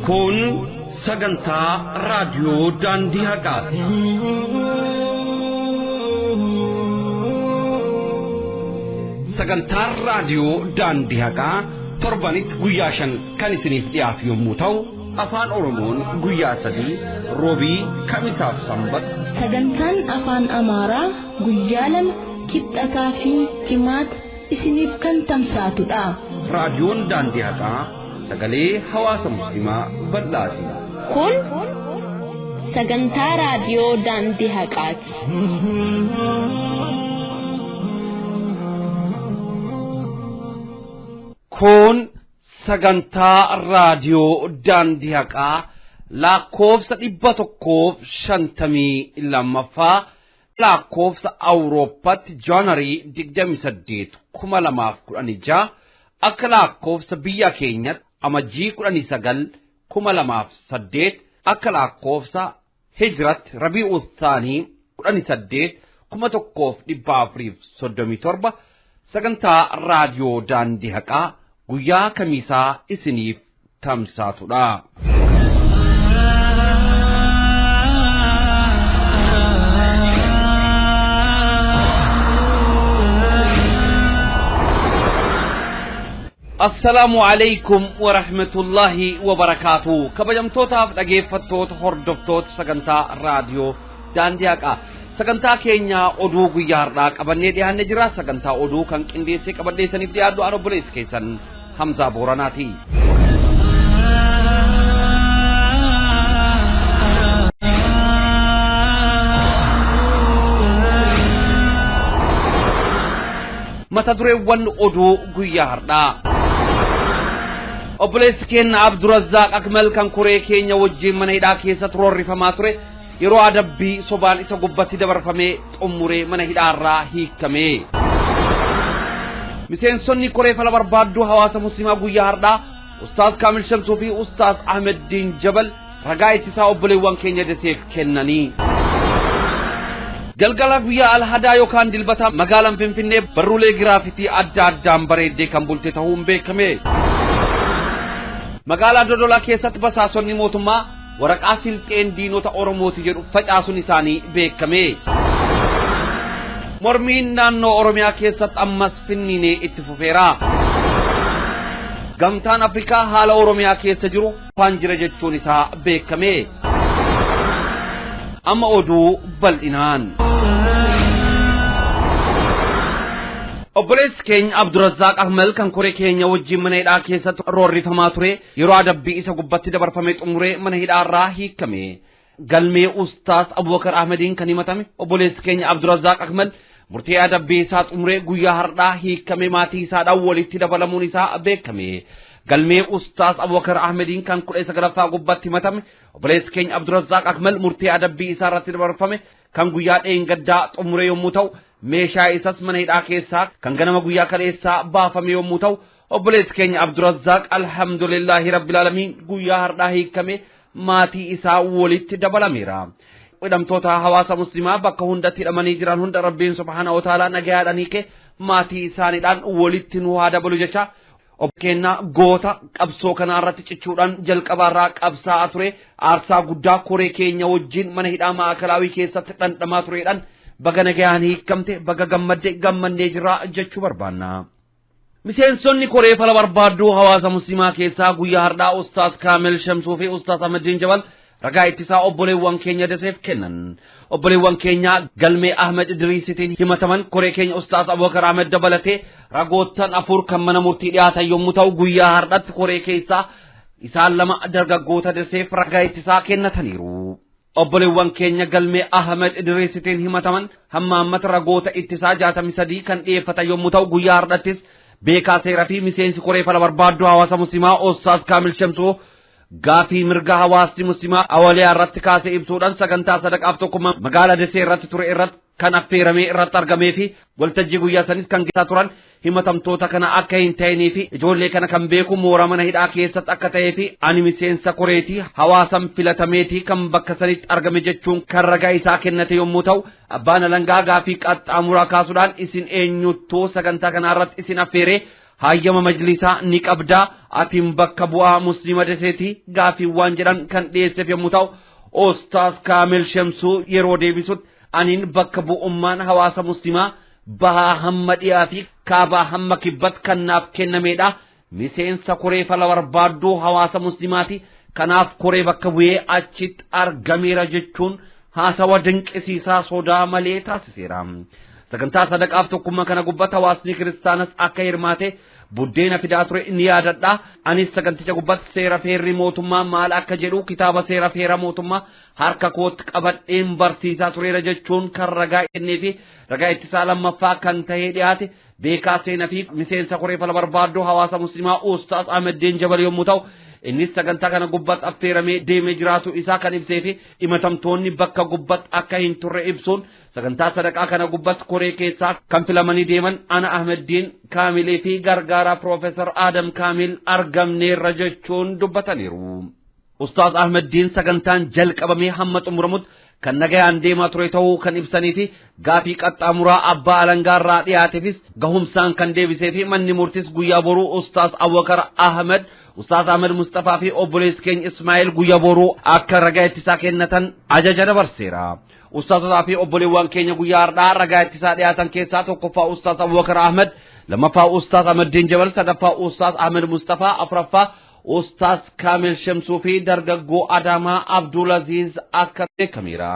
Kun sagantaa raadiyoo daandii haqaati. Sagantaan raadiyoo daandii haqaa torbanitti guyyaa 5 kan isiniif dhiyaatu yommuu ta'u, afaan Oromoon guyyaa 3 roobii, kamisaaf sanbata. Sagantaan afaan Amaaraa guyyaa 2 kibxataa fi jimaata isiniif kan tamsaatudha. Raadiyoon daandii haqaa sagalee hawaasa musliimaa bal'aati. Kun sagantaa raadiyoo daandii haqaati. Kun sagantaa raadiyoo daandii haqaa lakkoofsa 152ffaa lakkoofsa Awurooppaatti Jaanuwarii 28 2016 akka lakkoofsa biyya keenyatti amajjii 19 2008 akka lakkoofsa Hijratti Rabii'u Saanii 18 1437 sagantaa raadiyoo daandii haqaa guyyaa kamiisaa isiniif tamsaatudha. Assalaamu alaykum wa rahmatullahi wa barakaatuh. Kabajamtootaaf dhageeffattoota hordoftoota sagantaa raadiyoo daandii haqaa. Sagantaa keenya oduu guyyaa har'aa qabannee dhiyaannee jira. Sagantaa oduu kan qindeessee qabadheessaniif dhiyaadhu aan obboleessa keessan Hamzaa Booranaati. Mata dureewwan oduu guyyaa har'aa. Obboleessi keenya Abdurazzaaq Akmal kan koree keenya wajjin mana hidhaa keessatti roorrifamaa ture yeroo adabbii sobaan isa gubbatti dabarfamee xumuree mana hidhaarraa hiikame. Miseensonni koree fala barbaadduu hawaasa musliimaa guyyaa har'aa Ustaaz Kaamil Shamsuu fi Ustaaz Ahmed Diin Jabal ragaa ittisaa obboleewwan keenya deseef kennanii. Galgala guyyaa alhadaa yookaan dilbataa magaalaan Finfinnee barruulee giraafitii adda addaan bareeddee kan bulte ta'uun beekame. Magaalaa Dodolaa keessatti basaasonni mootummaa waraqaa silxeen diinota Oromooti jedhu facaasuun isaanii beekame. Mormiin naannoo Oromiyaa keessatti ammas finniinee itti fufeera. Gamtaan Afrikaa haala Oromiyaa keessa jiru afaan jira jechuun isaa beekame. Amma oduu bal'inaan. Obboleessi keenya Abdurazzaaq Ahmal kan koree keenya wajjin mana hidhaa keessatti roorrifamaa ture yeroo adabbii isa gubbatti dabarfamee xumuree mana hidhaarraa hiikame. Galmee Ustaaz Abubakar Ahmediin kan himatame obboleessi keenya Abdurazzaaq Ahmal murtee adabbii isaa xumuree guyyaa har'aa hiikame maatii isaadhaan walitti dabalamuun isaa beekame. Galmee Ustaaz Abubakar Ahmediin kan 19ffaa gubbatti himatame obboleessi keenya Abdurazzaaq Ahmal murtee adabbii isaa irratti dabarfame kan guyyaa dheengaddaa xumuree yommuu ta'u meeshaa isas mana hidhaa keessaa kan ganama guyyaa kaleessaa baafame yommuu ta'u obboleessi keenya Abdurazzaaq alhamdulillahi rabbil aalamiin guyyaa har'aa hiikame maatii isaa walitti dabalameera. Hidhamtoota hawaasa musliimaa bakka hundatti hidhamanii jiran hunda Rabbiin subhaanahu wa ta'aalaa nagayaadhaan hiike maatii isaaniidhaan walitti nu haa dabalu jecha obbo keenya goota qabsoo kanaa irratti cichuudhaan jalqabaarraa qabsaa'aa ture aarsaa guddaa koree keenya wajjin mana hidhaa maakalaawii keessatti dhandhamaa tureedhaan baga nagayaan hiikamte baga gammadde gammannee jirraa jechuu barbaanna. Miseensonni koree fala barbaadduu hawaasa musliimaa keessaa guyyaa har'aa Ustaaz Kaamil Shamsuu fi Ustaaz Ahmediin Jabal ragaa ittisaa obboleewwan keenya deseef kennan. Obboleewwan keenya galmee Ahmed Idriisitiin himataman koree keenya Ustaaz Abubakar Ahmed dabalatee ragoottan 4 kan mana murtii dhiyaatan yommuu ta'u guyyaa har'aatti koree keessaa isaan 2 dargaggoota deseef ragaa ittisaa kennataniiru. Obboleewwan keenya galmee Ahmed Idriisitiin himataman hamma ammatti ragoota ittisaa 63 kan dhiyeeffatan yommuu ta'u guyyaa har'attis beekaa seeraa fi miseensi koree fala barbaadduu hawaasa musliimaa Ustaaz Kaamil Shamsuu gaafii mirga hawaasni musliimaa awwaliyaa irratti kaasee ibsuudhaan sagantaa sadaqaaf tokkummaa magaalaa Desee irratti ture irratti kan affeeramee irratti argamee fi waltajjii guyyaa sanis kan geessaa turan himatamtoota kana akka hin ta'inii fi ijoollee kana kan beeku moora mana hidhaa keessatti akka ta'ee fi ani miseensa koreetii hawaasan filatameetii kan bakka sanitti argame jechuun kan ragaa isaa kennate yommuu ta'u abbaan alangaa gaafii qaxxaamuraa kaasuudhaan isin eenyuttuu sagantaa kana irratti isin affeeree hayyama majlisaa ni qabdaa Atiin bakka bu'aa Musliima Daseetii gaafiiwwan jedhan kan dhiyeesseef yommuu ta'u, Ustaaz Kaamil Shamsuu yeroo deebisutti aniin bakka bu'ummaan hawaasa Muslimaa bahaa hamma dhiyaa fi kaabaa hamma kibbatti kan naaf kennamedha. Miseensa koree fala barbaadduu hawaasa Muslimaati. Kanaaf koree bakka bu'ee achitti argameera jechuun haasawa dinqisiisaa sodaa malee taasiseera. Sagantaa sadaqaaf tokkummaa kana gubbatti hawaasni kiristaanas akka hirmaate buddeena fidaa ture ni yaadadha. Anis saganticha gubbatti seera feerri mootummaa maal akka jedhu kitaaba seera feera mootummaa harka kootti qabadheen barsiisaa tureera jechuun kan ragaa kennee fi ragaa ittisaa lammaffaa kan ta'ee dhiyaate beekaa seenaa fi miseensa koree fala barbaadduu hawaasa Muslimaa Ustaaz Ahmeddeen Jabal yommuu ta'u, innis sagantaa kana gubbatti affeeramee deemee jiraatu isaa kan ibsee fi himatamtoonni bakka gubbatti akka hin turre ibsuun sagantaa sadaqaa kana gubbatti koree keessaa kan filamanii deeman ana Ahmeddiin Kaamilee fi gargaaraa Piroofeesar Adam Kaamil argamneerra jechuun dubbataniiru. Ustaaz Ahmeddiin sagantaan jalqabamee hamma xumuramutti kan nagayaan deemaa ture ta'uu kan ibsanii fi gaafii qaxxaamuraa abbaa alangaarraa dhiyaateefis gahumsaan kan deebisee fi manni murtis guyyaa boruu Ustaaz Abubakar Ahmed, Ustaaz Ahmed Mustafaa fi obboleessi keenya Ismaa'eel guyyaa boruu akka ragaa ittisaa kennatan ajaja dabarseera. Ustaazotaa fi obboleewwan keenya guyyaa har'aa ragaa ittisaa dhiyaatan keessaa tokkoffaa Ustaaz Abubakar Ahmed, lammaffaa Ustaaz Ahmeddiin Jabal, sadaffaa Ustaaz Ahmed Mustafaa, afuraffaa Ustaaz Kaamil Shamsuu fi dargaggoo Adaamaa Abdulaziz akka beekameera.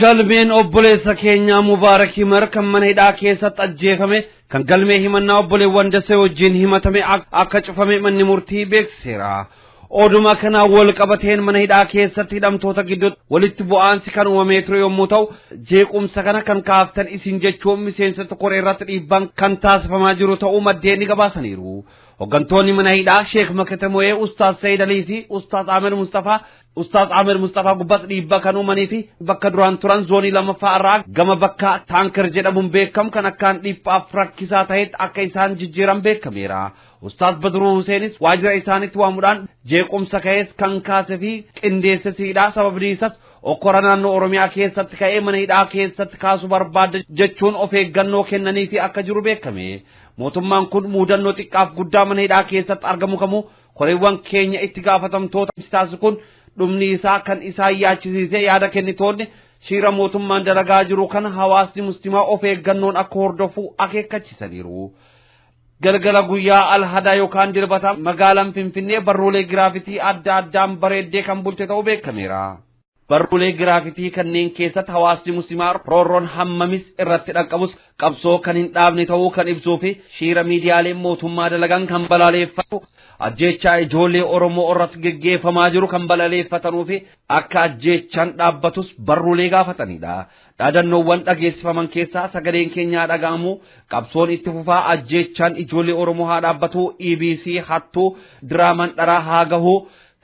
Galmeen obboleessa keenyaa Mubaarak Himar kan mana hidhaa keessatti ajjeefame kan galmee himannaa obboleewwan Dasee wajjin himatame akka cufame manni murtii beeksiseera. Oduma kanaan wal qabateen mana hidhaa keessatti hidhamtoota gidduutti walitti bu'aansi kan uumamee ture yommuu ta'u, jeequmsa kana kan kaaftan isin jechuun miseensota koree irratti dhiibbaan kan taasifamaa jiru ta'uu maddeen ni gabaasaniiru. Hooggantoonni mana hidhaa Sheek Makatamo'ee, Ustaaz Sayyid Alii fi Ustaaz Ahmed Mustafaa Ustaaz Ahmed Mustafaa gubbaatti dhiibbaa kan uumanii fi bakka duraan turan zoonii lammaffaa irraa gama bakka taankar jedhamuun beekamu kan akkaan dhiphaaf rakkisaa ta'etti akka isaan jijjiiran beekameera. Ustaaz Badruu Huseenis waajjira isaaniitti waamuudhaan jeequmsa ka'es kan kaase fi qindeessisiidha. Sababni isaas okkora naannoo Oromiyaa keessatti ka'ee mana hidhaa keessatti kaasuu barbaada jechuun of eeggannoo kennanii fi akka jiru beekame. Mootummaan kun muudannoo xiqqaaf guddaa mana hidhaa keessatti argamu kamuu koreewwan keenya itti gaafatamtoota taasisu kun dhumni isaa kan isaan yaachisiisee yaada kennitoonni shiira mootummaan dalagaa jiru kana hawaasni muslimaa of eeggannoon akka hordofu akeekkachiisaniiru. Galgala guyyaa alhadaa yookaan dilbata magaalaan Finfinnee barruulee giraafitii adda addaan bareeddee kan bulte ta'uu beekameera. Barruulee giraafitii kanneen keessatti hawaasni muslimaa roorroon hammamis irratti dhaqqabus qabsoo kan hin dhaabne ta'uu kan ibsuu fi shiira miidiyaaleen mootummaa dalagan kan balaleeffatu, ajjeechaa ijoollee Oromoo irratti geggeeffamaa jiru kan balaleeffatanuu fi akka ajjeechaan dhaabbatus barruulee gaafatanidha. Dhaadannoowwan dhageessifaman keessaa sagaleen keenyaa dhaga'amu, qabsoon itti fufaa, ajjeechaan ijoollee Oromoo haa dhaabbatu, EBC hattuu, diraamaan dharaa haa gahu,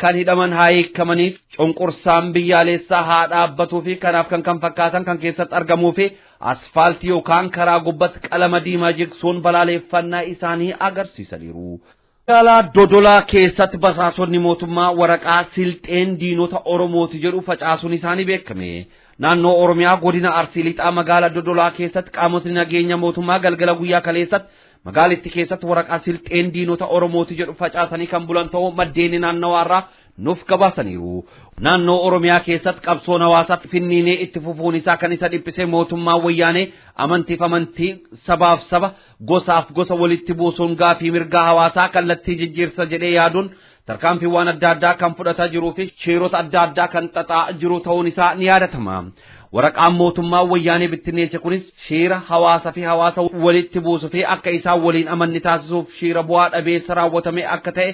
kan hidhaman haa hiikamaniif, cunqursaan biyyaalessaa haa dhaabbatuu fi kanaaf kan kan fakkaatan kan keessatti argamuu fi asfaaltii yookaan karaa gubbatti qalama diimaa jigsuun balaleeffannaa isaanii agarsiisaniiru. Magaalaa Dodolaa keessatti basaasonni mootummaa waraqaa silxeen diinota Oromooti jedhu facaasuun isaanii beekame. Naannoo Oromiyaa godina Arsii Lixaa magaalaa Dodolaa keessatti qaamotni nageenya mootummaa galgala guyyaa kaleessatti magaalittii keessatti waraqaa silxeen diinota Oromooti jedhu facaasanii kan bulan ta'uu maddeen naannawaarraa nuuf gabaasaniiru. Naannoo Oromiyaa keessatti qabsoon hawaasaa finniinee itti fufuun isaa kan isa dhiphisee mootummaa wayyaanee amantiif amantii, sabaaf saba, gosaaf gosa walitti buusuun gaafii mirgaa hawaasaa kallattii jijjiirsa jedhee yaaduun tarkaanfiiwwan adda addaa kan fudhataa jiruu fi shiirota adda addaa kan xaxaa jiru ta'uun isaa ni yaadatama. Waraqaan mootummaa wayyaanee bittinneesse kunis shiira hawaasa fi hawaasa walitti buusuu fi akka isaan waliin amanni taasisuuf shiira bu'aa dhabeessa raawwatame akka ta'e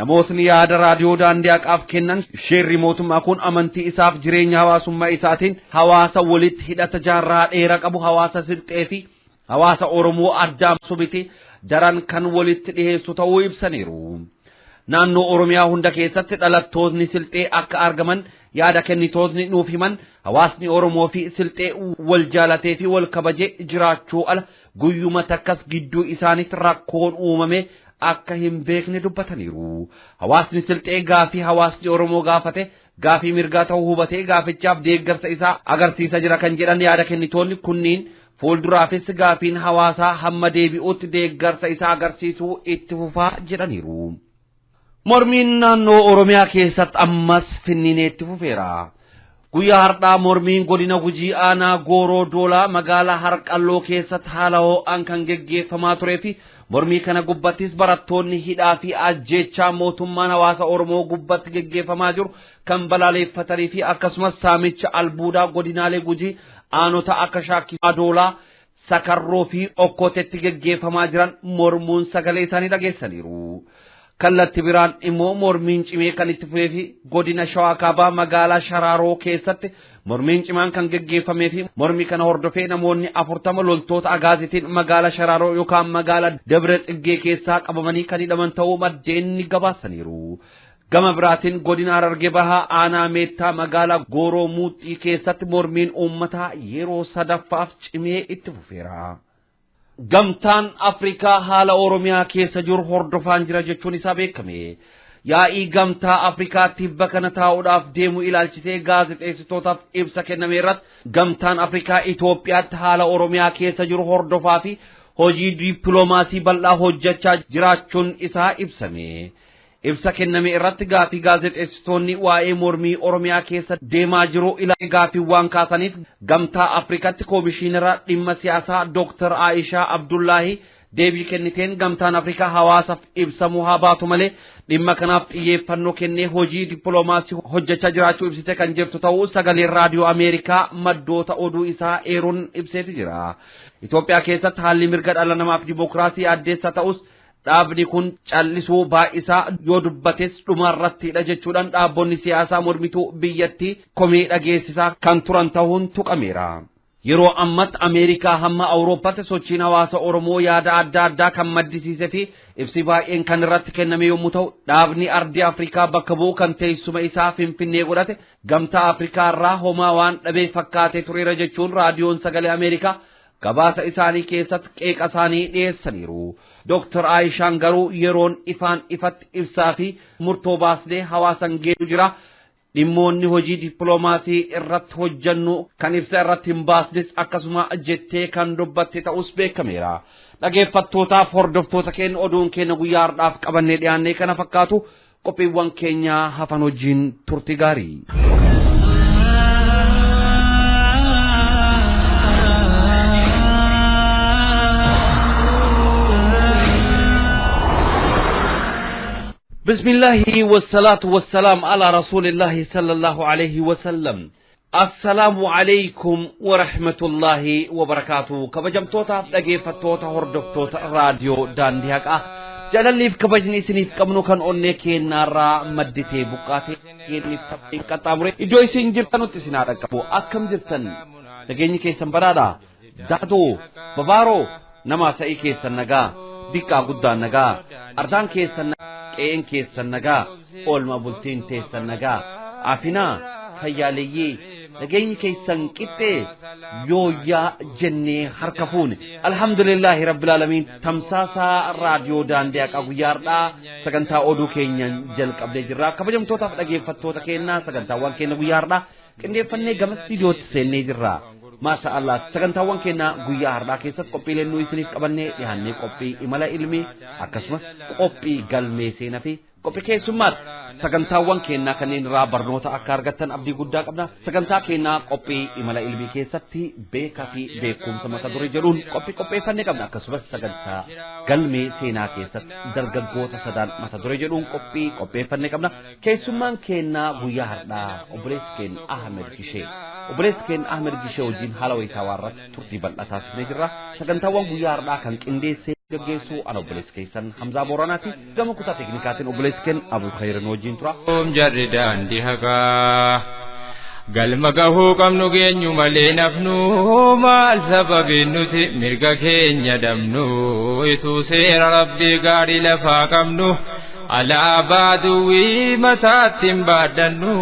namootni yaada raadiyoo daandii haqaaf kennan shiirri mootummaa kun amantii isaaf jireenya hawaasummaa isaatiin hawaasa walitti hidhata jaarraa dheeraa qabu hawaasa silxee fi hawaasa Oromoo addaa miti daran kan walitti dhiheessu ta'uu ibsaniiru. Naannoo Oromiyaa hunda keessatti dhalattoonni silxee akka argaman yaada kennitootni nuuf himan hawaasni Oromoo fi silxee wal jaalatee fi wal kabajee jiraachuu ala guyyuma takkas gidduu isaaniitti rakkoon uumame akka hin beekne dubbataniiru. Hawaasni silxee gaafii hawaasni Oromoo gaafate gaafii mirgaa ta'uu hubatee gaafichaaf deeggarsa isaa agarsiisa jira kan jedhan yaada kennitoonni kunniin fuulduraafis gaafiin hawaasaa hamma deebi'utti deeggarsa isaa agarsiisuu itti fufaa jedhaniiru. Mormiin naannoo Oromiyaa keessatti ammas finniineetti fufeera. Guyyaa har'aa mormiin godina Gujii aanaa Gooroo Doolaa magaalaa Harqalloo keessatti haala ho'aan kan geggeeffamaa turee fi mormii kana gubbattis barattoonni hidhaa fi ajjeechaa mootummaan hawaasa Oromoo gubbatti geggeeffamaa jiru kan balaaleffatanii fi akkasumas saamicha albuudaa godinaalee Gujii aanota akka Shaakkisaa Adoolaa, Sakarroo fi Okkoteetti geggeeffamaa jiran mormuun sagalee isaanii dhageessaniiru. Kallatti biraan immoo mormiin cimee kan itti fufee fi godina Shawaa Kaabaa magaalaa Sharaaroo keessatti mormiin cimaan kan geggeeffamee fi mormii kana hordofee namoonni 40 loltoota agaazitiin magaalaa Sharaaroo yookaan magaalaa Dabra Xiggee keessaa qabamanii kan hidhaman ta'uu maddeen ni gabaasaniiru. Gama biraatiin godina Harargee Bahaa aanaa Meettaa magaalaa Gooroo Muuxii keessatti mormiin uummataa yeroo sadaffaaf cimee itti fufeera. Gamtaan Afrikaa haala Oromiyaa keessa jiru hordofaan jira jechuun isaa beekame. Yaa'ii Gamtaa Afrikaa tibba kana taa'uudhaaf deemu ilaalchisee gaazexeessitootaaf ibsa kenname irratti Gamtaan Afrikaa Itoophiyaatti haala Oromiyaa keessa jiru hordofaa fi hojii dippiloomaasii bal'aa hojjechaa jiraachuun isaa ibsame. Ibsa kenname irratti gaafii gaazexeessitoonni waa'ee mormii Oromiyaa keessa deemaa jiru ilaalchisee gaafii waan kaasaniif Gamtaa Afrikaatti koomishinara dhimma siyaasaa Dr. Aishaa Abdullaahi deebii kenniteen Gamtaan Afrikaa hawaasaaf ibsamuu haa baatu malee dhimma kanaaf xiyyeeffannoo kennee hojii dippiloomaasii hojjechaa jiraachuu ibsite kan jirtu ta'uu sagaleen raadiyoo Ameerikaa maddoota oduu isaa eeruun ibseeti jira. Itoophiyaa keessatti haalli mirga dhala namaaf dimookiraasii addeessa ta'us dhaabni kun callisuu baay'isaa yoo dubbates dhumarrattidha jechuudhaan dhaabbonni siyaasaa mormituu biyyattii komee dhageessisaa kan turan ta'uun tuqameera. Yeroo ammatti Ameerikaa hamma Awurooppaatti sochiin hawaasa Oromoo yaada adda addaa kan maddisiisee fi ibsi baay'een kan irratti kenname yommuu ta'u dhaabni ardii Afrikaa bakka bu'u kan teessuma isaa Finfinnee godhate Gamtaa Afrikaa irraa homaa waan dhabee fakkaatee tureera jechuun raadiyoon sagalee Ameerikaa gabaasa isaanii keessatti qeeqa isaanii dhiyeessaniiru. Dr. Aishaan garuu yeroon ifaan ifatti ibsaa fi murtoo baasnee hawaasan geessu jira. Dhimmoonni hojii dippiloomaasii irratti hojjannu kan ibsa irratti hin baasnes akkasuma jettee kan dubbatte ta'us beekameera. Dhaggeeffattootaaf hordoftoota keenya oduun keenya guyyaa har'aaf qabannee dhiyaannee kana fakkaatu qophiiwwan keenya hafan wajjin turti gaarii. بسم الله والصلاة والسلام على رسول الله صلى الله عليه وسلم. السلام عليكم ورحمة الله وبركاته. كبجمتوتا dhaggeeffattoota hordoftoota raadiyoo daandii haqaa jaalalliif kabajni isiniif qabnu kan onnee keenyaarraa madditee buqqaatee keenyaaf qaxxaamure iddoo isin jirtanutti isin haa dhaqqabu. Akkam jirtan? Nageenyi keessan badhaadha. Daatoo babaaroo nama sa'ii keessan nagaa, diqqaa guddaan nagaa, ardaan keessan qe'een keessan nagaa, oolma bultiin teessan nagaa, afinaa fayyaaleeyyii nageenyi keessan qixxee yooyyaa jennee harka fuune. Alhamdulillaahi rabbil aalamiin. Tamsaasaa raadiyoo daandii haqaa guyyaa har'aa sagantaa oduu keenyan jalqabnee jirra. Kabajamtootaaf dhaggeeffattoota keenyaa sagantaawwan keenya guyyaa har'aa qindeeffannee gama istiidiyootti seennee jirra. Maasha Allah, sagantaawwan keenya guyyaa har'aa keessatti qophiileen nuyi isiniif qabannee dhiyaannee qophii imala ilmii akkasumas qophii galmee seenaa fi qophii keessummaati. Sagantaawwan keenyaa kanneen irraa barnoota akka argattan abdii guddaa qabna. Sagantaa keenyaa qophii imala ilmii keessatti beekaa fi beekumsa mata duree jedhuun qophii qopheeffannee qabna. Akkasumas sagantaa galmee seenaa keessatti dargaggoota sadaan mata duree jedhuun qophii qopheeffannee qabna. Keessummaan keenyaa guyyaa har'aa obboleessi keenya Ahmed Gishee. Obboleessi keenya Ahmed Gishee wajjin haala wayitaawaa irratti turtii bal'aa taasifnee jirra. Sagantaawwan guyyaa har'aa kan qindeessee gaggeessu ana obboleessi keessan Hamzaa Booranaati. Gama kutaa teeknikaatiin obboleessi keenya Abul Khayrin wajjin tura. Jarri daandii haqaa galma gahuu qabnu geenyu malee nafnu maal sababiin nuti mirga keenya dhabnu ituu seera rabbii gaarii lafaa qabnu alaabaa duwwii mataatti hin baadhannu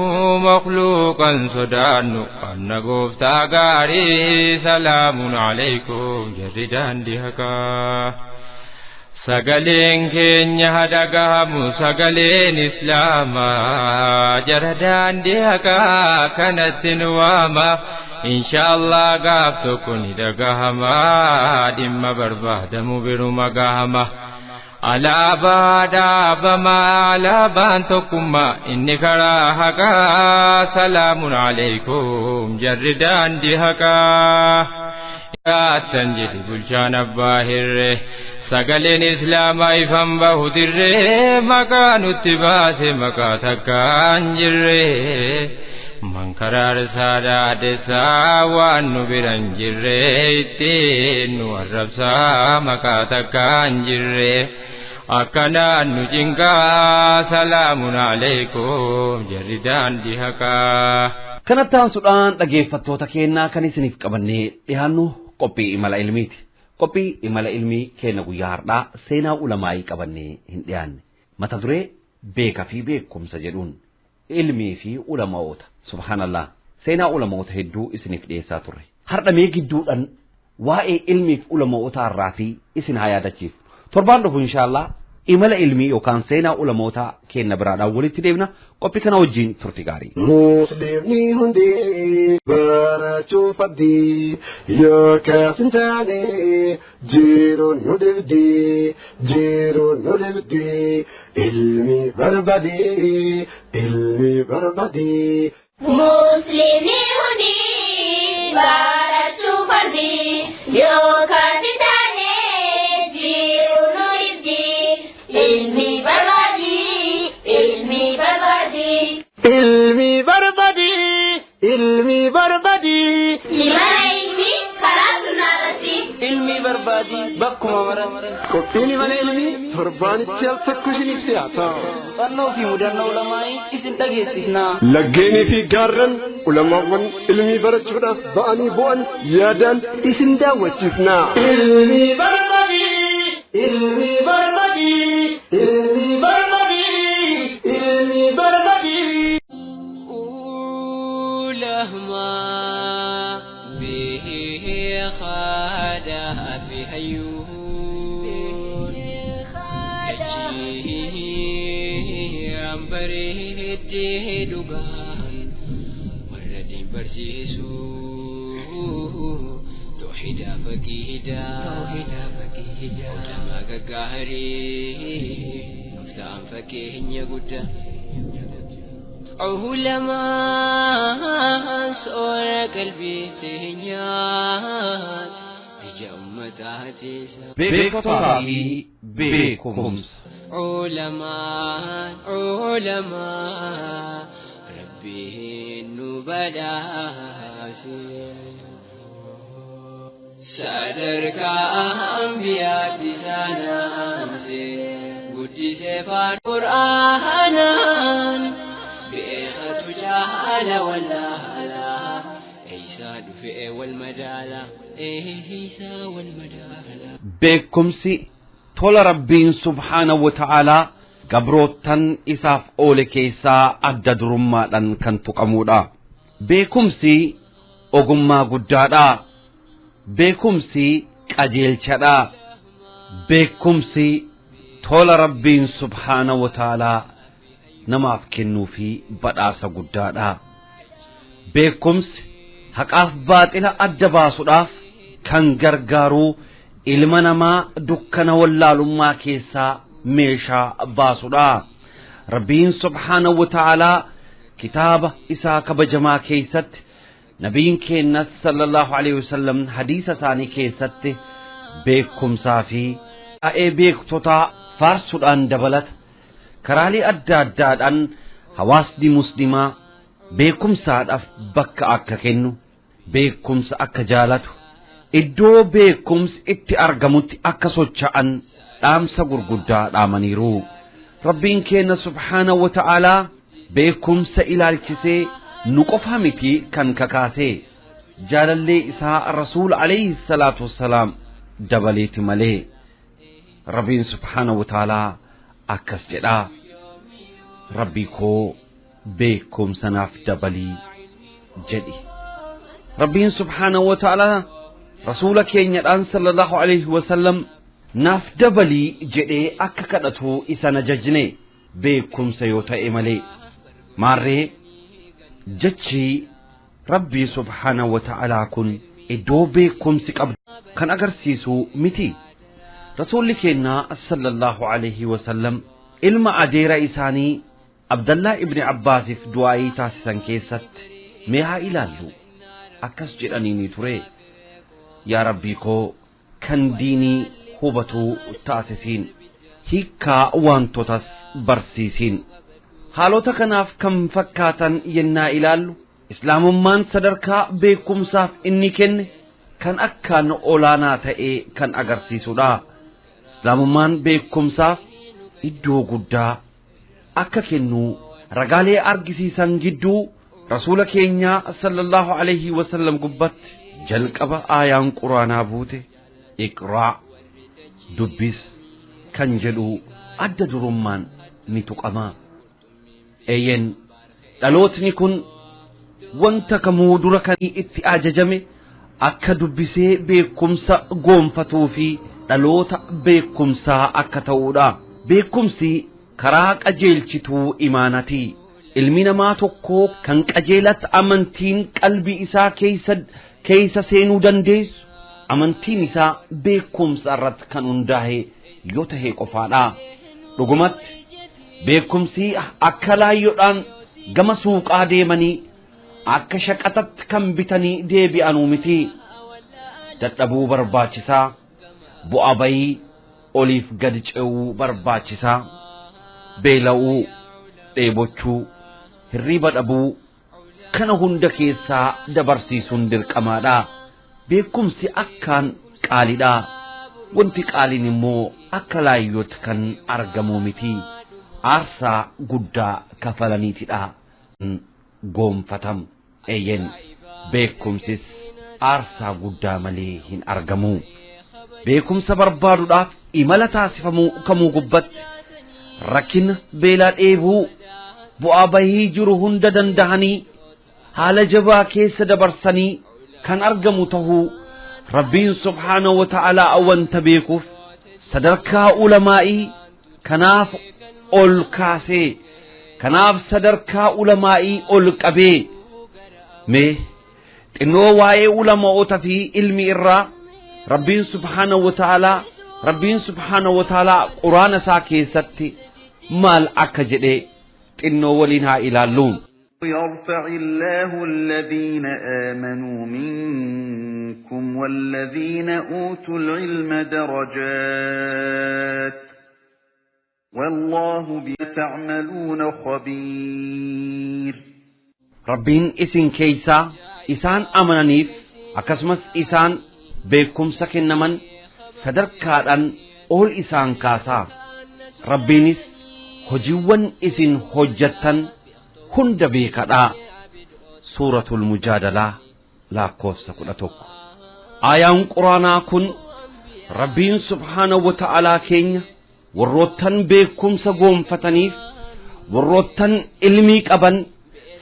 makhluuqan sodaannu qabna gooftaa gaarii salaamun alaykum jarri daandii haqaa. Sagaleen keenya hadagahamu sagaleen islaamaa jara daandii haqaa kanatti nu waama inshaallah gaaf tokko ni dhagahama dhimma barbaadamu biruma gahama. Alaabaa dhaabamaa alaabaan tokkummaa inni karaa haqaa salaamun alaikum jarri daandii haqaa. Yaattan jedhi bulchaan abbaa hirree sagaleen islaamaa ifan bahu dirree maqaa nutti baase maqaa takkaan jirree. Mankaraarsaa dhaadessaa waan nu biran jirree ittiin nu arrabsaa maqaa takkaan jirree. Akkanaan nu cinqaa salaamun alaikum jarri daandii haqaa. Kanatti aansuudhaan dhaggeeffattoota keenyaa kan isiniif qabannee dhiyaannu qophii imala ilmiiti. Qophii imala ilmii keenya guyyaa har'aa seenaa ulamaa'ii qabannee hin dhiyaanne. Mata duree beekaa fi beekumsa jedhuun ilmii fi ulamaa'ota. Subhaanallah. Seenaa ulamaa'ota hedduu isiniif dhiyeessaa turre. Har'a mee gidduudhaan waa'ee ilmii fi ulamaa'ota irraa fi isin haa yaadachiifnu. Torbaan dhufu inshaallah imala ilmii yookaan seenaa ulamoota keenya biraadhaan walitti deemna qophii kana wajjin turti gaarii. Muslimni hundi barachuu faddi yoo kaasin taane jiruun nu dhibdi jiruun nu dhibdi ilmi barbaadi ilmi barbaadi. Muslimni hundi barachuu faddi yoo kaasin taane jiruun nu dhibdi. Ilmi barbaadi, ilmi barbaadi. Ilmi barbaadi, ilmi barbaadi. Imala ilmi karaa sunnaarratti. Ilmi barbaadi bakkuma mara. Qophiin imala ilmii torbaanitti al tokko isiniif dhiyaata. Muuxannoo fi mudannoo ulamaa'ii isin dhageessifna. Laggeenii fi gaarran ulamaawwan ilmii barachuudhaaf ba'anii bu'an yaadaan isin daawwachiifna. Ilmi barbaadi, ilmi barbaadi, ilmi barbaadi, ilmi barbaadi. لهما به خادا بهيون يجي أمبريد دغان والذي برسيسو توحيد فكيدا توحيد فكيدا ولما غغاري نفتان فكين يغدا علماء سؤال قلبي تهنيات بجا أمتاتي Beektotaa fi beekumsa. علماء علماء ربي نبداسي صدرك أنبياء تسانانسي قدس قرآنا بإخة جهل ولا هلا عيسى دفئ والمدالة عيسى والمدالة Beekumsi tola rabbiin subhaana wa ta'aalaa gabroottan isaaf oole keessaa adda durummaadhaan kan tuqamudha. Beekumsi ogummaa guddaadha. Beekumsi qajeelchadha. Beekumsi tola rabbiin subhaana wa ta'aalaa namaaf kennuu fi badhaasa guddaadha. Beekumsi haqaaf baaxila adda baasuudhaaf kan gargaaru ilma namaa dukkana wallaalummaa keessaa meeshaa baasudha. Rabbiin subhaanahu wa ta'aalaa kitaaba isaa kabajamaa keessatti nabiin keenyas sallallahu alaihi wasallam hadiisa isaanii keessatti beekumsaa fi waa'ee beektotaa faarsuudhaan dabalata. Karaalee adda addaadhaan hawaasni muslimaa beekumsaadhaaf bakka akka kennu, beekumsa akka jaalatu, iddoo beekumsi itti argamutti akka socho'an dhaamsa gurguddaa dhaamaniiru. Rabbiin keenya subhaana wa ta'aalaa beekumsa ilaalchisee nu qofa miti kan kakaase jaalallee isaa rasuul alayhi salaatu wassalaam dabaleeti malee. Rabbiin subhaana wa ta'aalaa akkas jedha. Rabbii koo beekumsa naaf dabalii jedhi. Rabbiin subhaanahu wa ta'aalaa rasuula keenyadhaan sallallahu alaihi wasallam naaf dabalii jedhee akka kadhatu isa najajne beekumsa yoo ta'e malee. Maarree jechi Rabbii subhaanahu wa ta'aalaa kun iddoo beekumsi qabdu kan agarsiisu miti. Rasuulli keenya sallallahu alaihi wasallam ilma adeera isaanii Abdallaa ibni Abbaasiif du'aayii taasisan keessatti mee haa ilaallu. Akkas jedhaniini ture: yaa Rabbii koo, kan diinii hubatuu taasisiin, hiikkaa wantotas barsiisiin. Haalota kanaaf kan fakkaatan yennaa ilaallu, islaamummaan sadarkaa beekumsaaf inni kenne kan akkaan olaanaa ta'e kan agarsiisudha. Islaamummaan beekumsaaf iddoo guddaa akka kennu ragaalee argisiisan gidduu rasuula keenyaa sallallahu alaihi wasallam gubbatti jalqaba aayaan quraanaa buute iqraa, dubbis kan jedhu adda durummaan ni tuqama. Eeyyen, dhalootni kun wanta kamuu dura kan itti ajajame akka dubbisee beekumsa goonfatuu fi dhaloota beekumsaa akka ta'uudha. Beekumsi karaa qajeelchituu imaanati. Ilmi namaa tokko kan qajeelatti amantiin qalbii isaa keessa seenuu dandeessu amantiin isaa beekumsa irratti kan hundaa'e yoo ta'e qofaadha. Dhugumatti beekumsi akka laayyoodhaan gama suuqaa deemanii akka shaqatatti kan bitanii deebi'anuu miti. Dadhabuu barbaachisaa, bu'aa bayii oliif gadi ce'uu barbaachisaa, beela'uu, dheebochuu, hirriba dhabuu kana hunda keessaa dabarsiisuun dirqamaadha. Beekumsi akkaan qaaliidha. Wanti qaaliin immoo akka laayyootti kan argamu miti. Aarsaa guddaa kafalaniitidha goonfatam. Eeyyen, beekumsis aarsaa guddaa malee hin argamu. Beekumsa barbaaduudhaaf imala taasifamuu kamuu gubbatti rakkina, beelaa, dheebuu, bu'aa bahii jiru hunda dandahanii haala jabaa keessa dabarsanii kan argamu tahuu Rabbiin subhaanahu wa ta'aalaa wanta beekuuf sadarkaa ulamaa'ii kanaaf ol kaasee, kanaaf sadarkaa ulamaa'ii ol qabee. Mee xinnoo waa'ee ulama'oota fi ilmi irraa Rabbiin subhaanahu wa ta'aalaa quraana isaa keessatti maal akka jedhe xinnoo waliin haa ilaallu. يرفع الله الذين آمنوا منكم والذين أوتوا العلم درجات والله بما تعملون خبير. Rabbiin isin keeysaa isaan amananiif akkasumas isaan beekumsa kennaman sadarkaadhaan ol isaan kaasaa. Rabbiinis hojiiwwan isin hojjettan hunda beekadhaa. Suuratul Mujaadalaa lakkoofsa 11. Aayaan quraanaa kun Rabbiin subhaanahu wa ta'aalaa keenya warroottan beekumsa goonfataniif, warroottan ilmii qaban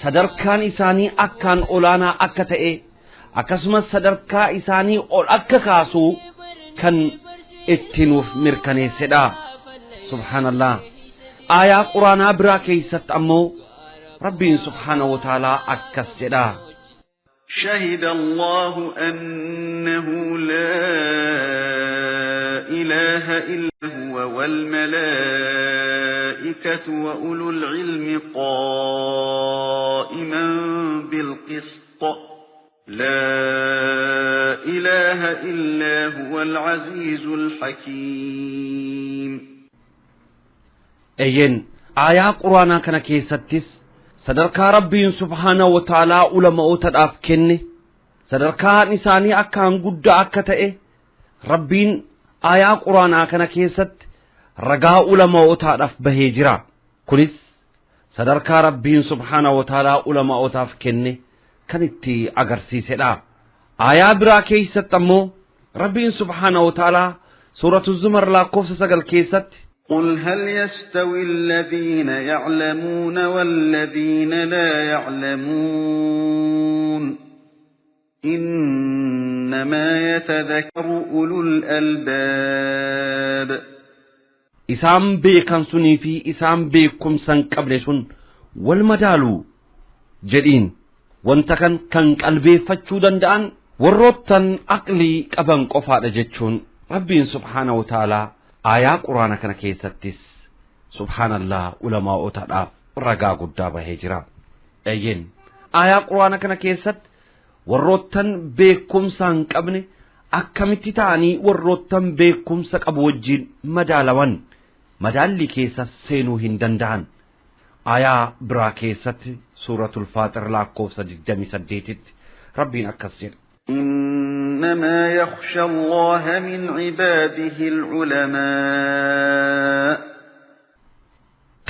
sadarkaan isaanii akkaan olaanaa akka ta'e, akkasumas sadarkaa isaanii ol akka kaasuu kan itti nuuf mirkaneessedha. Subhaanallah. Aayaa quraanaa biraa keessatti ammoo Rabbiin subhaanahu wa ta'aalaa akkas jedha: شهد الله أنه لا إله إلا هو والملائكة وأولو العلم قائما بالقسط لا إله إلا هو العزيز الحكيم. Eeyyen, aayaa quraanaa kana keessattis sadarkaa Rabbiin subhaanahu wa ta'aalaa ulama'ootadhaaf kenne, sadarkaan isaanii akkaan guddaa akka ta'e Rabbiin aayaa quraanaa kana keessatti ragaa ulama'ootaadhaaf bahee jira. Kunis sadarkaa Rabbiin subhaanahu wa ta'aalaa ulama'ootaaf kenne kan itti agarsiisedha. Aayaa biraa keessatti ammoo Rabbiin subhaanahu wa ta'aalaa suuratu Zumar lakkoofsa 9 keessatti: قل هل يستوي الذين يعلمون والذين لا يعلمون إنما يتذكر أولو الألباب. Isaan beekan sunii fi isaan beekumsa hin qabne sun wal madaalu jedhiin. Wanta kan qalbeeffachuu danda'an warroottan aqlii qaban qofaadha jechuun Rabbiin subhaanahu wa ta'aalaa aayaa quraana kana keessattis subhaanallah ulamaa'otaadhaaf ragaa guddaa bahee jira. Eeyyeen aayaa quraana kana keessatti warroottan beekumsa hin qabne akkamitti ta'anii warroottan beekumsa qabu wajjin madaalawan madaalli keessa seenuu hin danda'an. Aayaa biraa keessatti suuratul Faaxir lakkoofsa 28tti Rabbiin akkas jedha. إنما يخشى الله من عباده العلماء.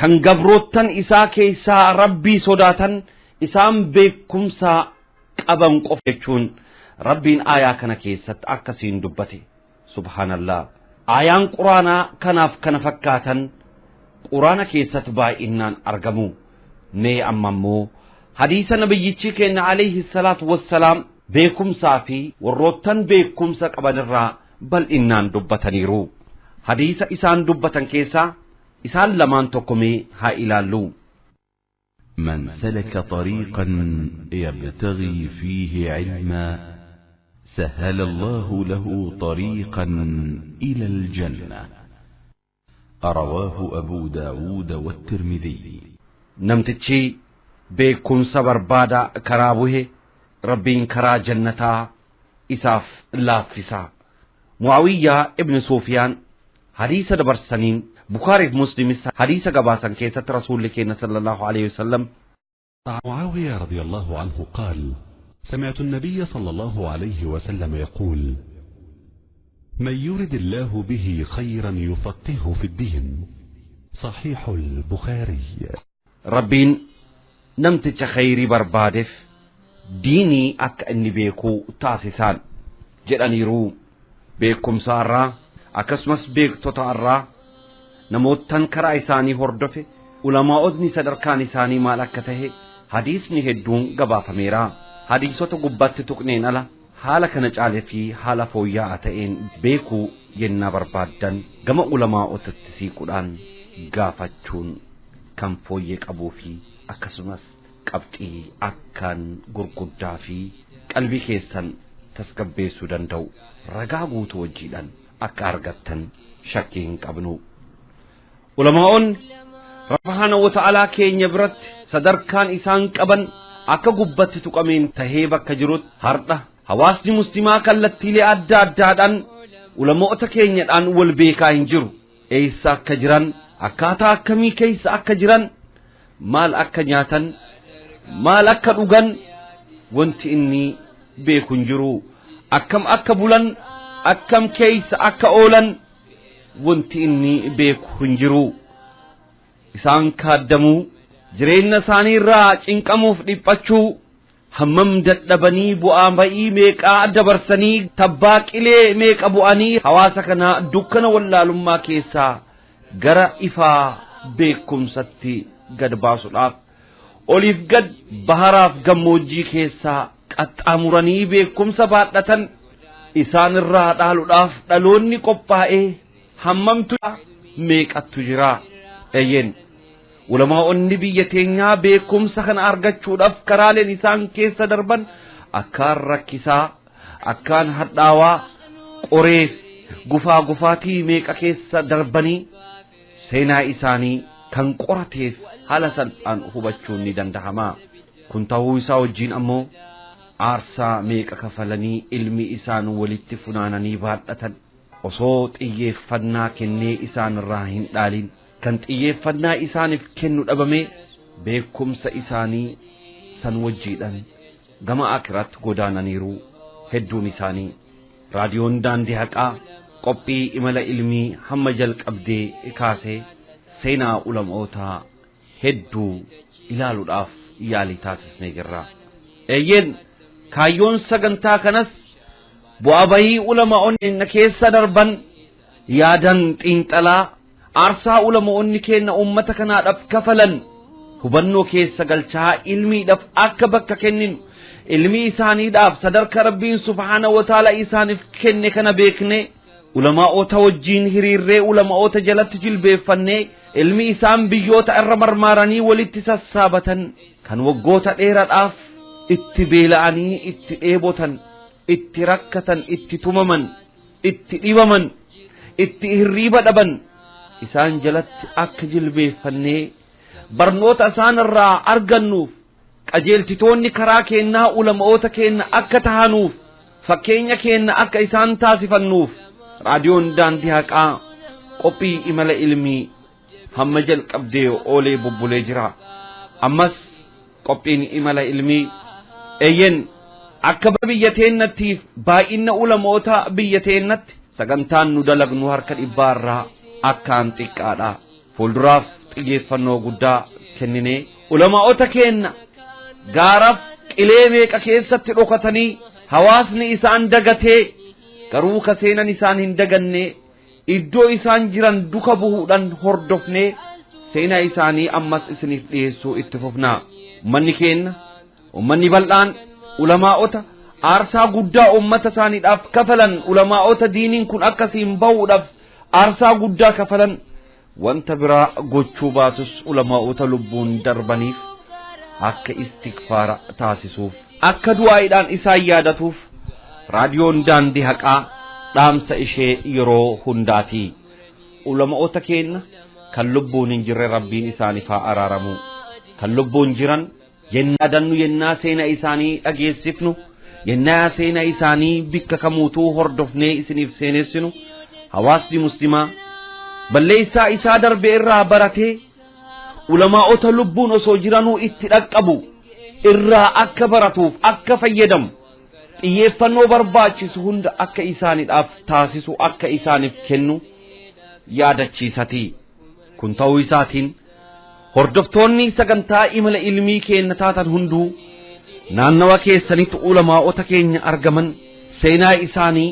Kan gabroottan isaa keessaa Rabbii sodaatan isaan beekumsa qaban qofa jechuun Rabbiin aayaa kana keessatti akkasiin dubbate. Subhaanallah. Aayaan quraanaa kanaaf kana fakkaatan quraana keessatti baay'inaan argamu. Mee amma immoo hadiisa nabiyyichi keenya alayhi salaatu wassalaam beekumsaa fi warroottan beekumsa qabanirraa bal'innaan dubbataniiru. Hadiisa isaan dubbatan keessaa isaan lamaan tokko mee haa ilaallu. من سلك طريقا يبتغي فيه علما سهل الله له طريقا إلى الجنة. رواه أبو داود والترمذي. Namtichi beekumsa barbaada karaa buhe Rabbiin karaa jannataa isaaf laaffisa. Muawiyyaa ibn Sufyaan hadiisa dabarsaniin Bukaariif Muslimis hadiisa gabaasan keessatti Rasuulli keenya sallallahu alayhi wasallam معاوية رضي الله عنه قال: سمعت النبي صلى الله عليه وسلم يقول: من يرد الله به خيرا يفقهه في الدين. صحيح البخاري. Rabbiin namticha khayrii barbaadeef diinii akka inni beekuu taasisaan jedhaniiru. Beekumsa irraa akkasumas beektota irraa namoottan karaa isaanii hordofe ulamaa'otni sadarkaan isaanii maal akka tahe hadiisni hedduun gabaafameera. Hadiisota gubbaatti tuqneen ala haala kana caalee fi haala fooyya'aa ta'een beekuu yennaa barbaaddan gama ulamaa'otatti siiquudhaan gaafachuun kan fooyyee qabuu fi akkasumas qabxii akkaan gurguddaa fi qalbii keessan tasgabbeessuu danda'u ragaa guutuu wajjiidhaan akka argattan shakkii hin qabnu. Ulamaa'onni Subhaanahu wa ta'aalaa keenya biratti sadarkaan isaan qaban akka gubbatti tuqameen tahee bakka jirutti har'a hawaasni muslimaa kallattiilee adda addaadhaan ulamaa'ota keenyadhaan wal beekaa hin jiru. Eessa akka jiran, akkaataa akkamii keessa akka jiran, maal akka nyaatan, maal akka dhugan wanti inni beeku hin jiru. Akkam akka bulan, akkam keessa akka oolan wanti inni beeku hin jiru. Isaan kaaddamuu, jireenya isaanii irraa cinqamuuf dhiphachuu, hammam dadhabanii bu'aa ba'ii meeqaa dabarsanii tabbaa qilee meeqa bu'anii hawaasa kana dukkana wallaalummaa keessaa gara ifaa beekumsatti gad baasuudhaaf oliif gad baharaaf gammoojjii keessaa qaxxaamuranii beekumsa baadhatan isaan irraa dhaaluudhaaf dhaloonni qophaa'ee hammamtu meeqattu jira. Eeyyeen ulamaa'onni biyya teenyaa beekumsa kana argachuudhaaf karaaleen isaan keessa darban akkaan rakkisaa, akkaan hadhaawaa, qoree gufaa gufaatii meeqa keessa darbanii seenaa isaanii kan qorateef haala salphaan hubachuun ni danda'ama. Kun ta'uu isaa wajjin ammoo aarsaa meeqa kafalanii ilmi isaan walitti funaananii baadhatan osoo xiyyeeffannaa kennee isaan irraa hin dhaalin kan xiyyeeffannaa isaaniif kennu dhabame beekumsa isaanii san wajjiidhaan gama akiraatti godaananiiru hedduun isaanii. Raadiyoon daandii haqaa qophii imala ilmii hamma jalqabdee kaasee seenaa ulamootaa hedduu ilaaluudhaaf yaalii taasisnee jirra. Eeyyeen kaayyoon sagantaa kanas bu'aa bahii ulamaa'onni keessa darban yaadan xiinxalaa aarsaa ulamaa'onni keenya uummata kanaadhaaf kafalan hubannoo keessa galchaa ilmiidhaaf akka bakka kenninu ilmii isaaniidhaaf sadarkaa Rabbiin subhaana wa ta'ala isaaniif kenne kana beekne ulamaa'ota wajjiin hiriirree ulamaa'ota jalatti jilbeeffannee ilmi isaan biyyoota irra marmaaranii walitti sassaabatan kan waggoota dheeraadhaaf itti beela'anii itti dheebotan itti rakkatan itti tumaman Itti dhibaman, itti hirriiba dhaban, isaan jalatti akka jilbeeffannee barnoota isaan irraa argannuuf, qajeelchitoonni karaa keennaa ulama'oota keenna akka tahanuuf, fakkeenya keenna akka isaan taasifannuuf, raadiyoon Daandii Haqaa qophii imala ilmii hamma jalqabdee oolee bubbulee jira. Ammas qophiin imala ilmii, eeyyen, akka biyya teennattiif baay'ina ulamoota biyya teennatti sagantaan nu dalagnu harka dhibbaarraa akkaan xiqqaadha. Fuulduraaf xiyyeeffannoo guddaa kenninee ulamaa'ota keenna gaaraaf qilee meeqa keessatti dhokatanii hawaasni isaan dagatee, garuu ka seenan isaan hin daganne, iddoo isaan jiran duka bu'uudhaan hordofnee seenaa isaanii ammas isiniif dhiyeessuu itti fufnaa. Ummanni keenna, ummanni bal'aan, ulamaa'ota aarsaa guddaa ummata isaaniidhaaf kafalan, ulamaa'ota diiniin kun akkasiin bahuudhaaf aarsaa guddaa kafalan, wanta biraa gochuu baatus ulamaa'ota lubbuun darbaniif akka istikfaara taasisuuf, akka du'aa'iidhaan isaan yaadatuuf raadiyoon Daandii Haqaa dhaamsa ishee yeroo hundaati. Ulamaa'ota keenna kan lubbuun hin jirre Rabbiin isaaniif haa araaramu. Kan lubbuun jiran yennaa dannu, yennaa seenaa isaanii dhageessifnu, yennaa seenaa isaanii bikka kamuutuu hordofnee isiniif seenessinu, hawaasni muslimaa balleessaa isaa darbe irraa baratee ulamaa'ota lubbuun osoo jiranuu itti dhaqqabu irraa akka baratuuf, akka fayyadamu, xiyyeeffannoo barbaachisu hunda akka isaaniidhaaf taasisu, akka isaaniif kennu yaadachiisati. Kun ta'uu isaatiin hordoftoonni sagantaa imala ilmii keenya taatan hunduu naannawa keessanitti ulamaa'ota keenya argaman seenaa isaanii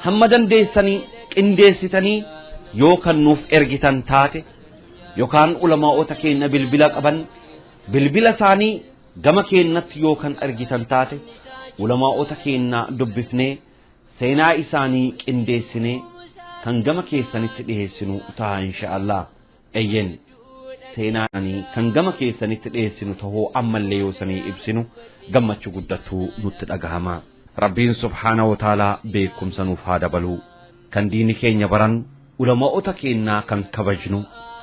hamma dandeessanii qindeessitanii yoo kan nuuf ergitan taate, yookaan ulamaa'ota keenya bilbila qaban bilbila isaanii gama keenyatti yoo kan ergitan taate, ulamaa'ota keenya dubbifnee seenaa isaanii qindeessinee kan gama keessanitti dhiyeessinu ta'a insha Allah. Eyyen, seenaanii kan gama keessanitti dhiyeessinu tahuu ammallee yoo sanii ibsinu gammachuu guddattuu nutti dhagahama. Rabbiin subhaanahu wa ta'aalaa beekumsa nuuf haa dabalu. Kan diini keenya baran, ulamaa'ota keenyaa kan kabajnu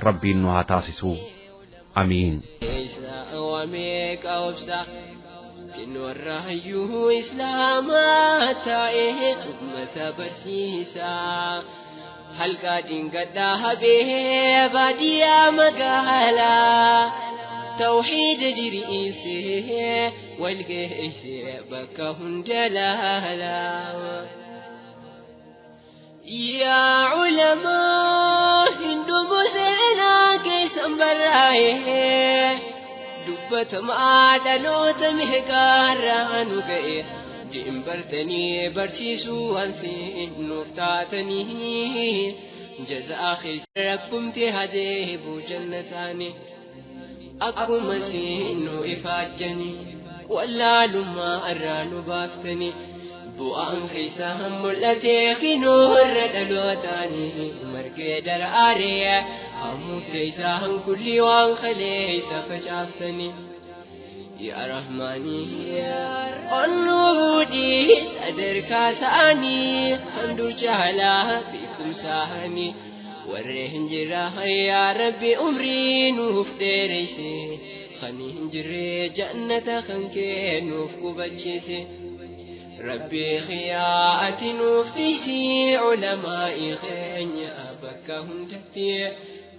Rabbiin nu haa taasisu. Amiin. Warra hayyuu islaamaa taa'ee ummata barsiisaa, halqaa dingadhaa habee baadiyyaa magaalaa tawxiida diriirsee wal geessee bakka hunda laalaa. Yaa culamaa, hindumu seenaa keessan barraa'ee dubbatamaa dhaloota meeqaarraa nu ga'e, diin bartanii barsiisuu waan nuuf taatanii, jazaa keessa rabbumti hadeebu jannataani. Akkuma nu ifaajjanii wallaalummaa irraa nu baaftanii, bu'aan keessaa mul'atee kinoorra dhalootaanii margee daraaree hamuute isaan kulli waan kaleessa facaaftanii. Yaa Rahmaanii, onnuudhi sadarkaa isaanii handur jaalaa beekumsaanii warreen hin jirra, yaa Rabbi umrii nuuf dheereyse, kan hin jirre jannata kan kee nuuf qubachiise. Rabbi xiyaa ati nuuf tiisi ulamaa'ii keenya bakka hundatti,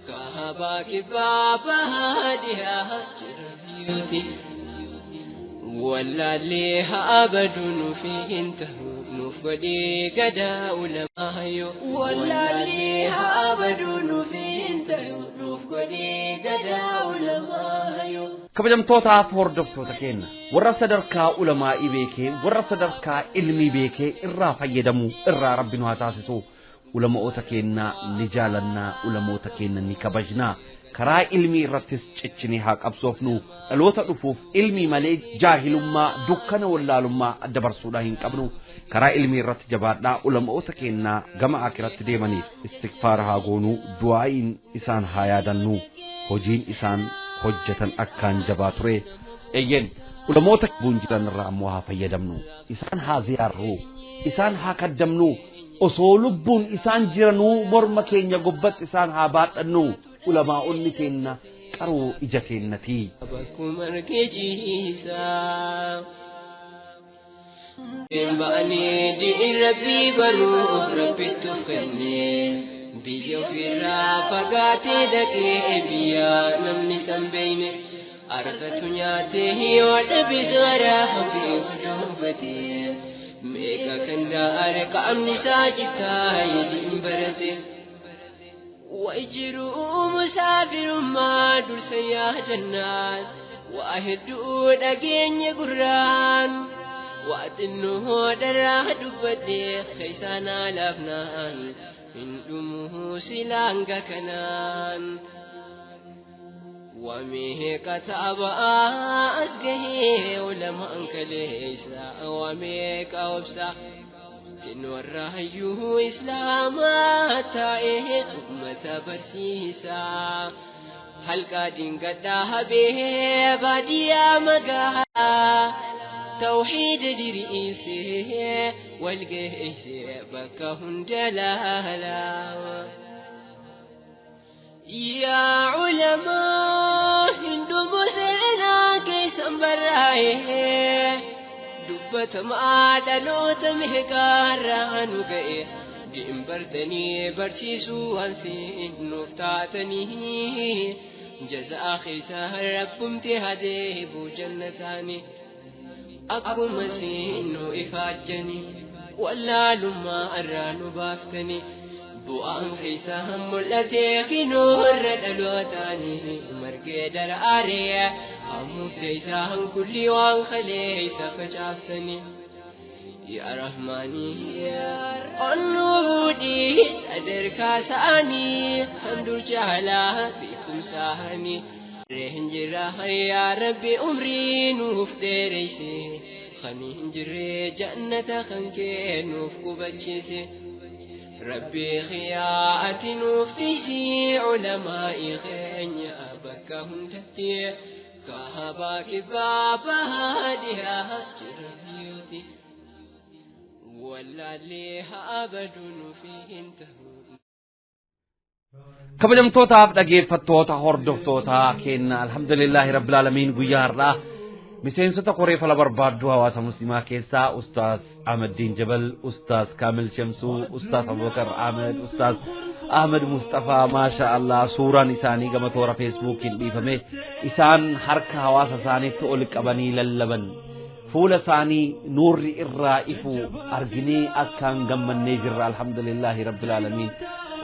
kaabaa kibbaa bahaa dhiyaa jiraniiti. Wallaallee haa badu nuuf hin ta'u, nuuf godhee gadaa ulamaayo. Wallaallee haa badu nuuf hin ta'u, nuuf godhee gadaa ulamaayo. Kabajamtootaaf hordoftoota keenya, warra sadarkaa ulamaa'ii beekee, warra sadarkaa ilmii beekee irraa fayyadamu irraa Rabbi nu haa taasisu. Ulama'oota keenya ni jaalannaa, ulamoota keenya ni kabajnaa. Karaa ilmii irrattis cichinee haa qabsoofnu. Dhaloota dhufuuf ilmii malee jaahilummaa, dukkana wallaalummaa dabarsuudhaa hin qabnu. Karaa ilmii irratti jabaadhaa. Ulama'oota keenyaa gama akiratti deemaniif istikfaara haa goonuu, du'aa'iin isaan haa yaadannu. Hojiin isaan hojjetan akkaan jabaa ture. Eeyyen, ulamoota buun jiran irraa ammoo haa fayyadamnu, isaan haa ziyaarru, isaan haa kaddamnu. Osoo lubbuun isaan jiranuu morma keenya gubbatti isaan haa baadhannu. Ulamaa'onni keenya qaroo ija keenyati. Bakkuma argee jiisaa. Ba'anii diin rabbii baruuf rabbitti of kennee biyya ofirraa fagaatee dhaqee biyya namni san beeyne argatu nyaatee yoo dhabe garaa hafee dubbate meeqa kan daare qaamni isaa citaa diin barate. Wajjiruu musaafirummaa dursa yaadannaan waa hedduu dhageenye gurraan. Waaxinnoo daraa dubbadhee keessaan alaafnaan hin dhumuu silaanga kanaan. Wameeqa taaba'aa as gahee ulamaan kaleessa wameeqa obsa. Inni warra hayyuu islaamaa taa'ee uummata barsiisaa. Halqaa dingadhaa habee baadiyyaa magaalaa. توحيد دريسه والجيش بكهم جلالا يا علماء هندو مسلنا كيسم برايه دبت ما دلوت مهكارا نجئ دين بردني برشيسو هنسين نفتاتني جزاء خيسا ربكم تهديه بجنتاني Akkuma siinnu ifaajjani wallaalummaa irraa nu baaftani bu'aan keessaa mul'atee kinuurra dhalootaani margee daraaree hammuuf keessaa kulli waan kaleessa facaaftani. Yaa Rahmaanii onnuudhii sadarkaa sa'anii handur jaalaa beekumsaanii. Hinjira yaa Rabbi umrii nuuf dheereyse kan hin jirre jannata kan kee nuuf qubachiise. Rabbi xiyaa ati nuuf tiisi ulamaa'ii keenya bakka hundatti kaabaa kibbaa bahaa dhiyaa jiraniiti. Wallaallee haa baduu nuuf hin ta'u. Kabajamtootaaf dhageeffattoota hordoftoota keenya alhamdulillahi rabbil aalamiin guyyaa har'aa miseensota koree fala barbaadduu hawaasa muslimaa keessaa Ustaaz Ahmaddiin Jabal, Ustaaz Kaamil Shamsuu, Ustaaz Abubakar Ahmed, Ustaaz Ahmed Mustafaa maasha Allah suuraan isaanii gama toora feesbuukiin dhiifame isaan harka hawaasa isaaniitti ol qabanii lallaban. Fuula isaanii nuurri irraa ifu arginee akkaan gammannee jirra alhamdulillahi rabbil aalamiin.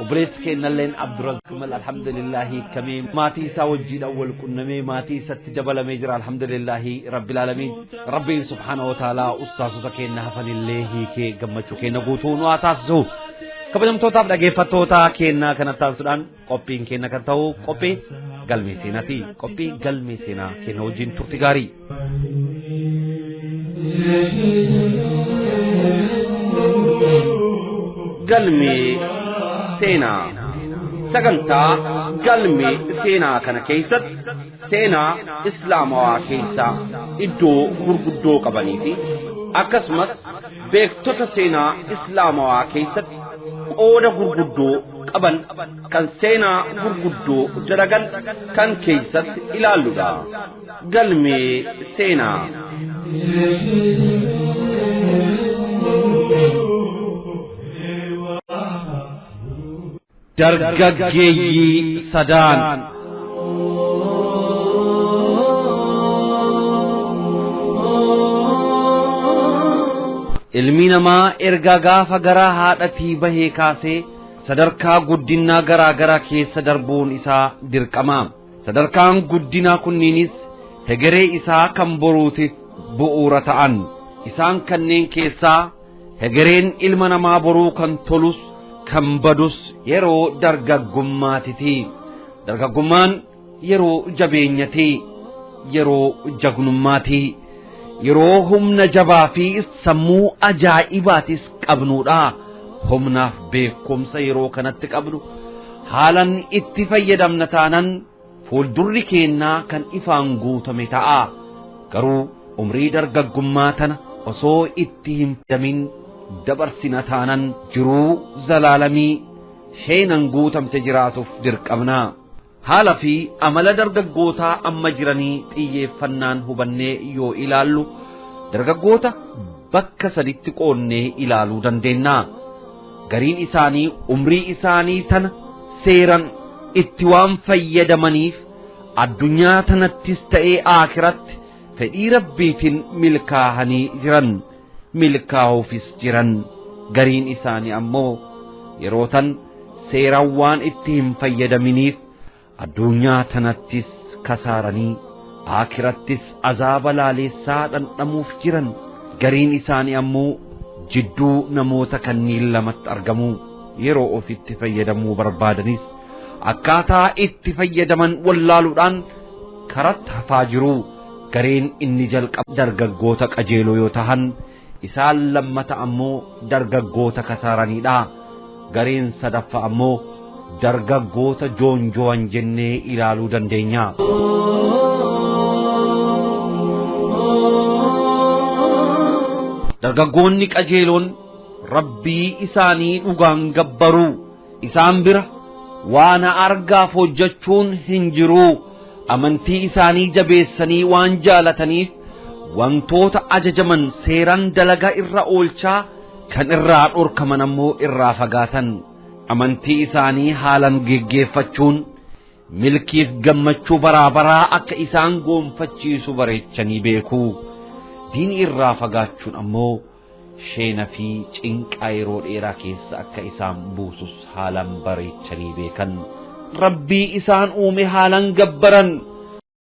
Obboleessi keenyalleen Abdurrazaq alhamdulillahi kamee maatii isaa wajjiidhaan wal qunnamee maatii isatti dabalamee jira alhamdulillahi rabbil aalamiin. Rabbiin subhaana wa ta'aalaa ustaasota keenya hafanillee hiikee gammachuu keenya guutuu nu haa taasisu. Kabajamtootaaf dhaggeeffattoota keenya kana taasisuudhaan qophiin keenya kan ta'u qophii galmee seenaati. Qophii galmee seenaa keenya wajjin turti gaarii. Galmee seenaa sagantaa galmee seenaa kana keessatti seenaa islaamawaa keessaa iddoo gurguddoo qabanii fi akkasumas beektota seenaa islaamawaa keessatti qooda gurguddoo qaban kan seenaa gurguddoo dalagan kan keessatti ilaalludha. Galmee seenaa. Dargaggeeyyii sadaan. Ilmi namaa erga gaafa garaa haadhatii bahee kaasee sadarkaa guddinaa garaa garaa keessa darbuun isaa dirqama. Sadarkaan guddinaa kunniinis hegeree isaa kan boruutiif bu'uura ta'an. Isaan kanneen keessaa hegereen ilma namaa boruu kan tolus kan badus yeroo dargaggummaatiti. Dargaggummaan yeroo jabeenyati, yeroo jagnummaati, yeroo humna jabaa fi sammuu ajaa'ibaatis qabnudha. Humnaaf beekumsa yeroo kanatti qabnu haalan itti fayyadamna taanan fuuldurri keenyaa kan ifaan guutame ta'a. Garuu umrii dargaggummaa tana osoo itti hin fayyadamin dabarsina taanan jiruu zalaalamii sheenan guutamte jiraatuuf dirqamna. Haala fi amala dargaggootaa amma jiranii xiyyeeffannaan hubannee yoo ilaallu dargaggoota bakka saditti qoonnee ilaaluu dandeenya. Gariin isaanii umrii isaanii tana seeran itti waan fayyadamaniif addunyaa tanattis ta'ee aakiratti fedhii rabbiitiin milkaa'anii jiran, milkaa'uufis jiran. Gariin isaanii ammoo yeroo tan seeran waan itti hin fayyadaminiif addunyaa tanattis kasaaranii aakirattis azaaba laaleessaa dhandhamuuf jiran. Gariin isaanii ammoo jidduu namoota kanneen lamatti argamu. Yeroo ofitti fayyadamuu barbaadanis akkaataa itti fayyadaman wallaaluudhaan karatti hafaa jiru. Gareen inni jalqaba dargaggoota qajeeloo yoo tahan, isaan lammata ammoo dargaggoota kasaaranidha. Gareen sadaffaa ammoo dargaggoota joonjo'an jennee ilaaluu dandeenya. Dargaggoonni qajeeloon rabbii isaanii dhugaan gabbaruu, isaan bira waan argaaf hojjechuun hin jiru. Amantii isaanii jabeessanii waan jaalataniif wantoota ajajaman seeran dalagaa irra oolchaa, kan irraa dhorkaman ammoo irraa fagaatan. Amantii isaanii haalan geggeeffachuun milkiif gammachuu baraa baraa akka isaan goonfachiisu bareechanii beeku. Diin irraa fagaachuun ammoo sheena fi cinqaa yeroo dheeraa keessa akka isaan buusus haalan bareechanii beekan. Rabbii isaan uume haalan gabbaran.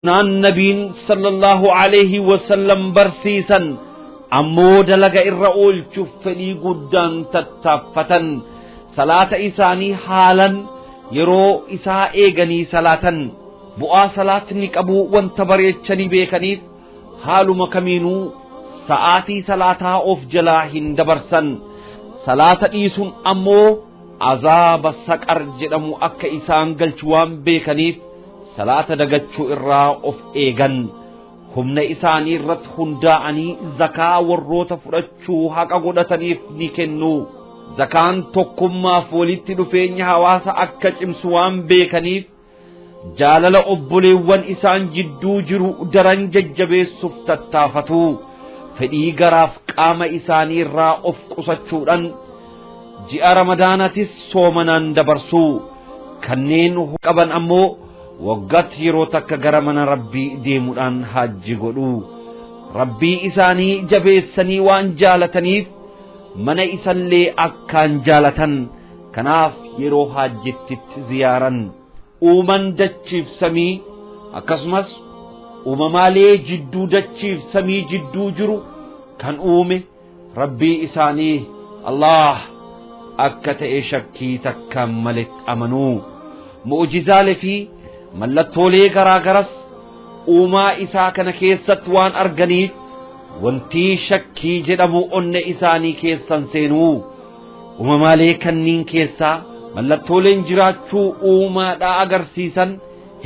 Naan nabiin sallallahu alaihi wasallam barsiisan ammoo dalaga irra oolchuuf fedhii guddaan tattaaffatan. Salaata isaanii haalan yeroo isaa eeganii salaatan. Bu'aa salaatni qabu wanta bareechanii beekaniif haaluma kamiinuu sa'aatii salaataa of jalaa hin dabarsan. Salaata dhiisuun ammoo azaaba saqar jedhamu akka isaan galchu waan beekaniif salaata dagachuu irraa of eegan. Humna isaanii irratti hundaa'anii zakaa warroota fudhachuu haqa godhataniif ni kennu. Zakaan tokkummaaf walitti dhufeenya hawaasa akka cimsu waan beekaniif jaalala obboleewwan isaan jidduu jiru daran jajjabeessuuf tattaafatu. Fedhii garaaf qaama isaanii irraa of qusachuudhaan ji'a Ramadaanatis soomanaan dabarsu. Kanneen qaban ammoo waggaatti yeroo takka gara mana rabbii deemuudhaan hajji godhu. Rabbii isaanii jabeessanii waan jaalataniif mana isallee akkaan jaalatan. Kanaaf yeroo hajjittitti ziyaaran. Uuman dachiif samii akkasumas uumamaalee jidduu dachiif samii jidduu jiru kan uume rabbii isaanii Allah akka ta'e shakkii takkaan maletti amanuu. Mu'jizaalee fi mallattoolee garaa garas uumaa isaa kana keessatti waan arganiif wanti shakkii jedhamu onne isaanii keessan seenuu. Uumamaalee kanniin keessaa mallattooleen jiraachuu uumaadhaa agarsiisan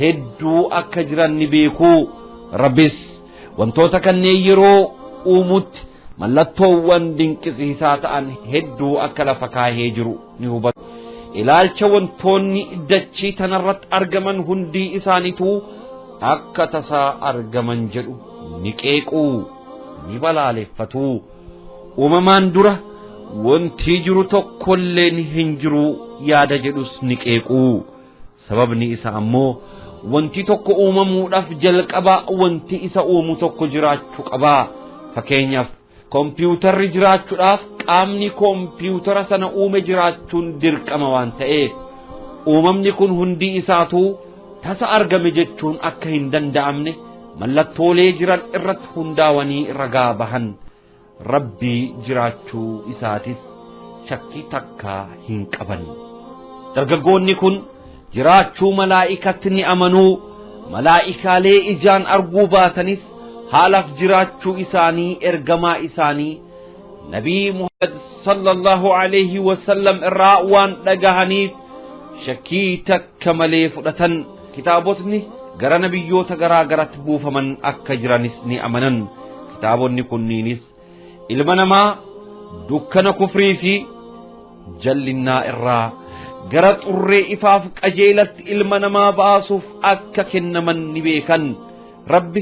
hedduu akka jiran ni beeku. Rabbis wantoota kanneen yeroo uumutti mallattoowwan dinqisiisaa ta'an hedduu akka lafa kaahee jiru ni hubatu. Ilaalcha wantoonni dachii tanarratti argaman hundi isaaniitu akka tasaa argaman jedhu ni qeequ, ni balaaleffatu. Uumamaan dura wanti jiru tokkolleen hin jiru yaada jedhus ni qeequ. Sababni isaa ammoo wanti tokko uumamuudhaaf jalqaba wanti isa uumu tokko jiraachuu qaba. Fakkeenyaaf kompiitarri jiraachuudhaaf qaamni kompiitara sana uume jiraachuun dirqama waan ta'eef uumamni kun hundi isaatu tasa argame jechuun akka hin danda'amne mallattoolee jiran irratti hundaa'anii ragaa bahan. Rabbii jiraachuu isaatis shakkii takkaa hin qaban. Dargaggoonni kun jiraachuu malaa'ikatti ni amanuu. Malaa'ikaalee ijaan arguu baatanis haalaaf jiraachuu isaanii ergamaa isaanii Nabii Muhammad sallallahu alaihi wasallam irraa waan dhagahaniif shakkii takka malee fudhatan. Kitaabotni gara nabiyyoota garaa garatti buufaman akka jiranis ni amanan. Kitaabonni kunniinis ilma namaa Dukkana kufrii fi jallinnaa irraa gara xurree ifaaf qajeelatti ilma namaa baasuuf akka kennaman ni beekan. Rabbi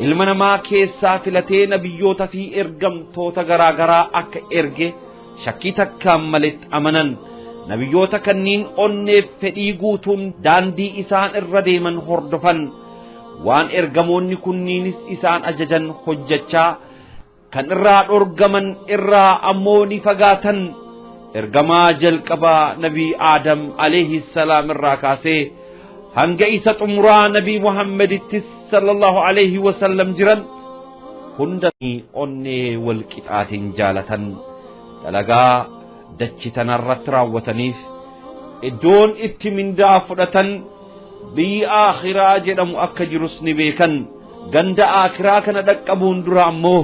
ilma namaa keessaa filatee nabiyyoota fi ergamtoota garaa garaa akka erge shakkii takkaan maletti amanan. Nabiyyoota kanniin onneef fedhii guutuun daandii isaan irra deeman hordofan. Waan ergamoonni kunniinis isaan ajajan hojjechaa, kan irraa dhorgaman irraa ammoo ni fagaatan. Ergamaa jalqabaa Nabii Aadam alayhi salaam irraa kaasee hanga isa xumuraa Nabii Muhammadittis sallallahu alayhi wasallam jiran hunda onnee wal qixaatiin jaalatan. Dalagaa dachi tanarratti raawwataniif iddoon itti mindaa fudhatan biyyi aakhiraa jedhamu akka jirus ni beekan. Ganda aakhiraa kana dhaqqabuun dura ammoo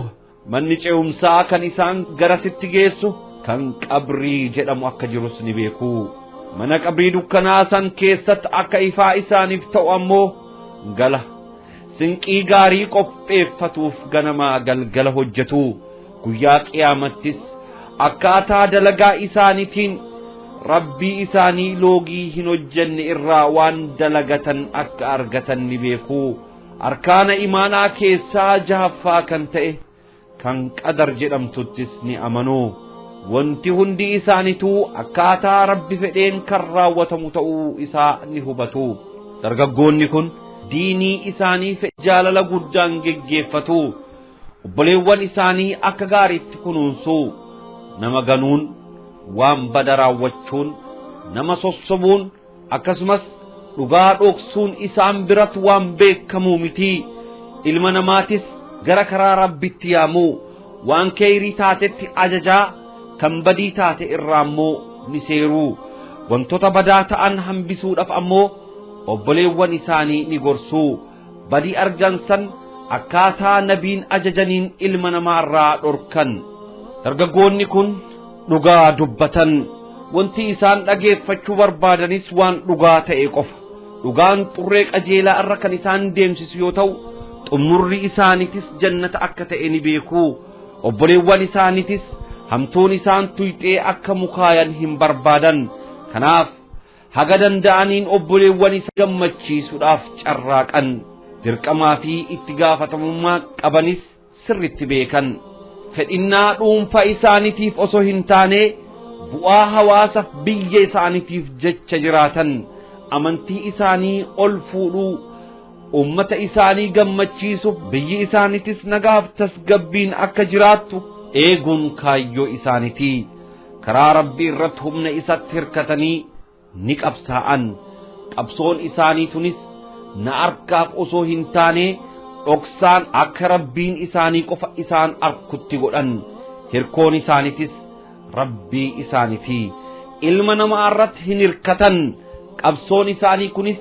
manni ce'umsaa kan isaan garasitti geessu kan qabrii jedhamu akka jirus ni beeku. Mana qabrii dukkanaa san keessatti akka ifaa isaaniif ta'u ammoo gala sinqii gaarii qopheeffatuuf ganamaa galgala hojjetu. Guyyaa qiyaamattis akkaataa dalagaa isaaniitiin Rabbii isaanii loogii hin hojjenne irraa waan dalagatan akka argatan ni beeku. Arkaana imaanaa keessaa jahaffaa kan ta'e kan qadar jedhamtuttis ni amanu. Wanti hundi isaaniituu akkaataa Rabbi fedheen kan raawwatamu ta'uu isaa ni hubatu. Dargaggoonni kun diinii isaanii jaalala guddaan geggeeffatu. Obboleewwan isaanii akka gaariitti kunuunsu. Nama ganuun, waan bada raawwachuun, nama sossobuun, akkasumas dhugaa dhoksuun isaan biratti waan beekamuu miti. Ilma namaatis gara karaa Rabbitti yaamuu, waan keeyrii taatetti ajajaa, kan badii taate irraa ammoo ni seeruu. Wantoota badaa ta'an hambisuudhaaf ammoo obboleewwan isaanii ni gorsuu. Badii argan san akkaataa nabiin ajajaniin ilma namaarraa dhorkan. Dargaggoonni kun dhugaa dubbatan. Wanti isaan dhageeffachuu barbaadanis waan dhugaa ta'e qofa. Dhugaan xurree qajeelaa irra kan isaan deemsisu yoo ta'u, xumurri isaaniitis jannata akka ta'e ni beeku. Obboleewwan isaaniitis hamtuun isaan tuyxee akka mukaayan hin barbaadan. Kanaaf haga danda'aniin obboleewwan isa gammachiisuudhaaf carraaqan. Dirqamaa fi itti gaafatamummaa qabanis sirritti beekan. Fedhinnaa dhuunfaa isaaniitiif osoo hin taane bu'aa hawaasaaf biyya isaaniitiif jecha jiraatan. Amantii isaanii ol fuudhuu, ummata isaanii gammachiisuuf, biyyi isaaniitis nagaaf tasgabbiin akka jiraattu eeguun kaayyoo isaaniiti. Karaa Rabbii irratti humna isatti hirkatanii ni qabsaa'an. Qabsoon isaanii tunis na argaaf osoo hin taane dhoksaan akka Rabbiin isaanii qofa isaan arkutti godhan. Hirkoon isaaniitis Rabbii isaaniiti. Ilma namaa irratti hin hirkatan. Qabsoon isaanii kunis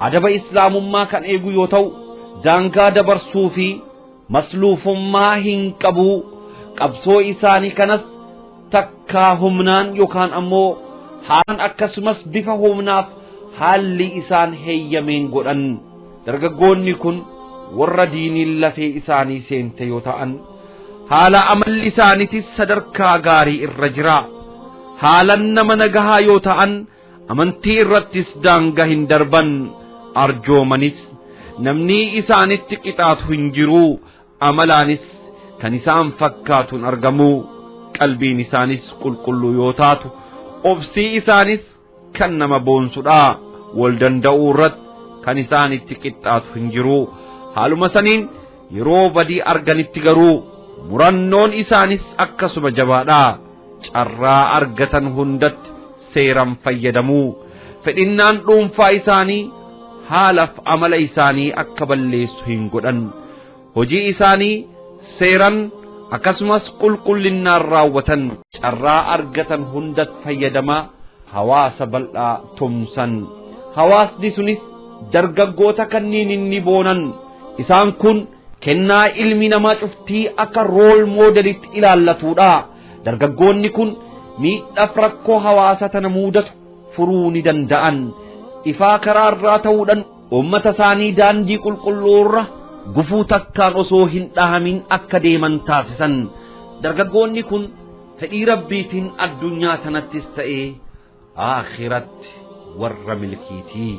adaba islaamummaa kan eegu yoo ta'u, daangaa dabarsuu fi masluufummaa hin qabu. Qabsoo isaanii kanas takkaa humnaan yookaan ammoo haalaan akkasumas bifa humnaaf haalli isaan heeyyameen godhan. Dargaggoonni kun warra diiniin lafee isaanii seente yoo ta'an, haala amalli isaaniitis sadarkaa gaarii irra jira. Haalan nama nagahaa yoo ta'an, amantii irrattis daangaa hin darban. Arjoomanis namni isaanitti qixaatu hin jiru. Amalaanis kan isaan fakkaatuun argamu. Qalbiin isaanis qulqulluu yoo taatu, obsii isaanis kan nama boonsudha. Wal danda'uu irratti kan isaanitti qixxaatu hin jiru. Haaluma saniin yeroo badii arganitti garuu murannoon isaanis akkasuma jabaadha. Carraa argatan hundatti seeran fayyadamuu. Fedhinnaan dhuunfaa isaanii haalaaf amala isaanii akka balleessu hin godhan. Hojii isaanii seeran akkasumas qulqullinnaan raawwatan. Carraa argatan hundatti fayyadamaa hawaasa bal'aa tumsan. Hawaasni sunis dargaggoota kanneen inni boonan. Isaan kun kennaa ilmi namaa cuftii akka rool moodelitti ilaallatudha. Dargaggoonni kun miidhaaf rakkoo hawaasa tana mudatu furuu ni danda'an. Ifaa karaa irraa ta'uudhaan uummata isaanii daandii qulqulluurra gufuu takkaan osoo hin dhahamin akka deeman taasisan. Dargaggoonni kun Fedhii Rabbiitiin addunyaa tanattis ta'ee aakhiratti warra milkiitii.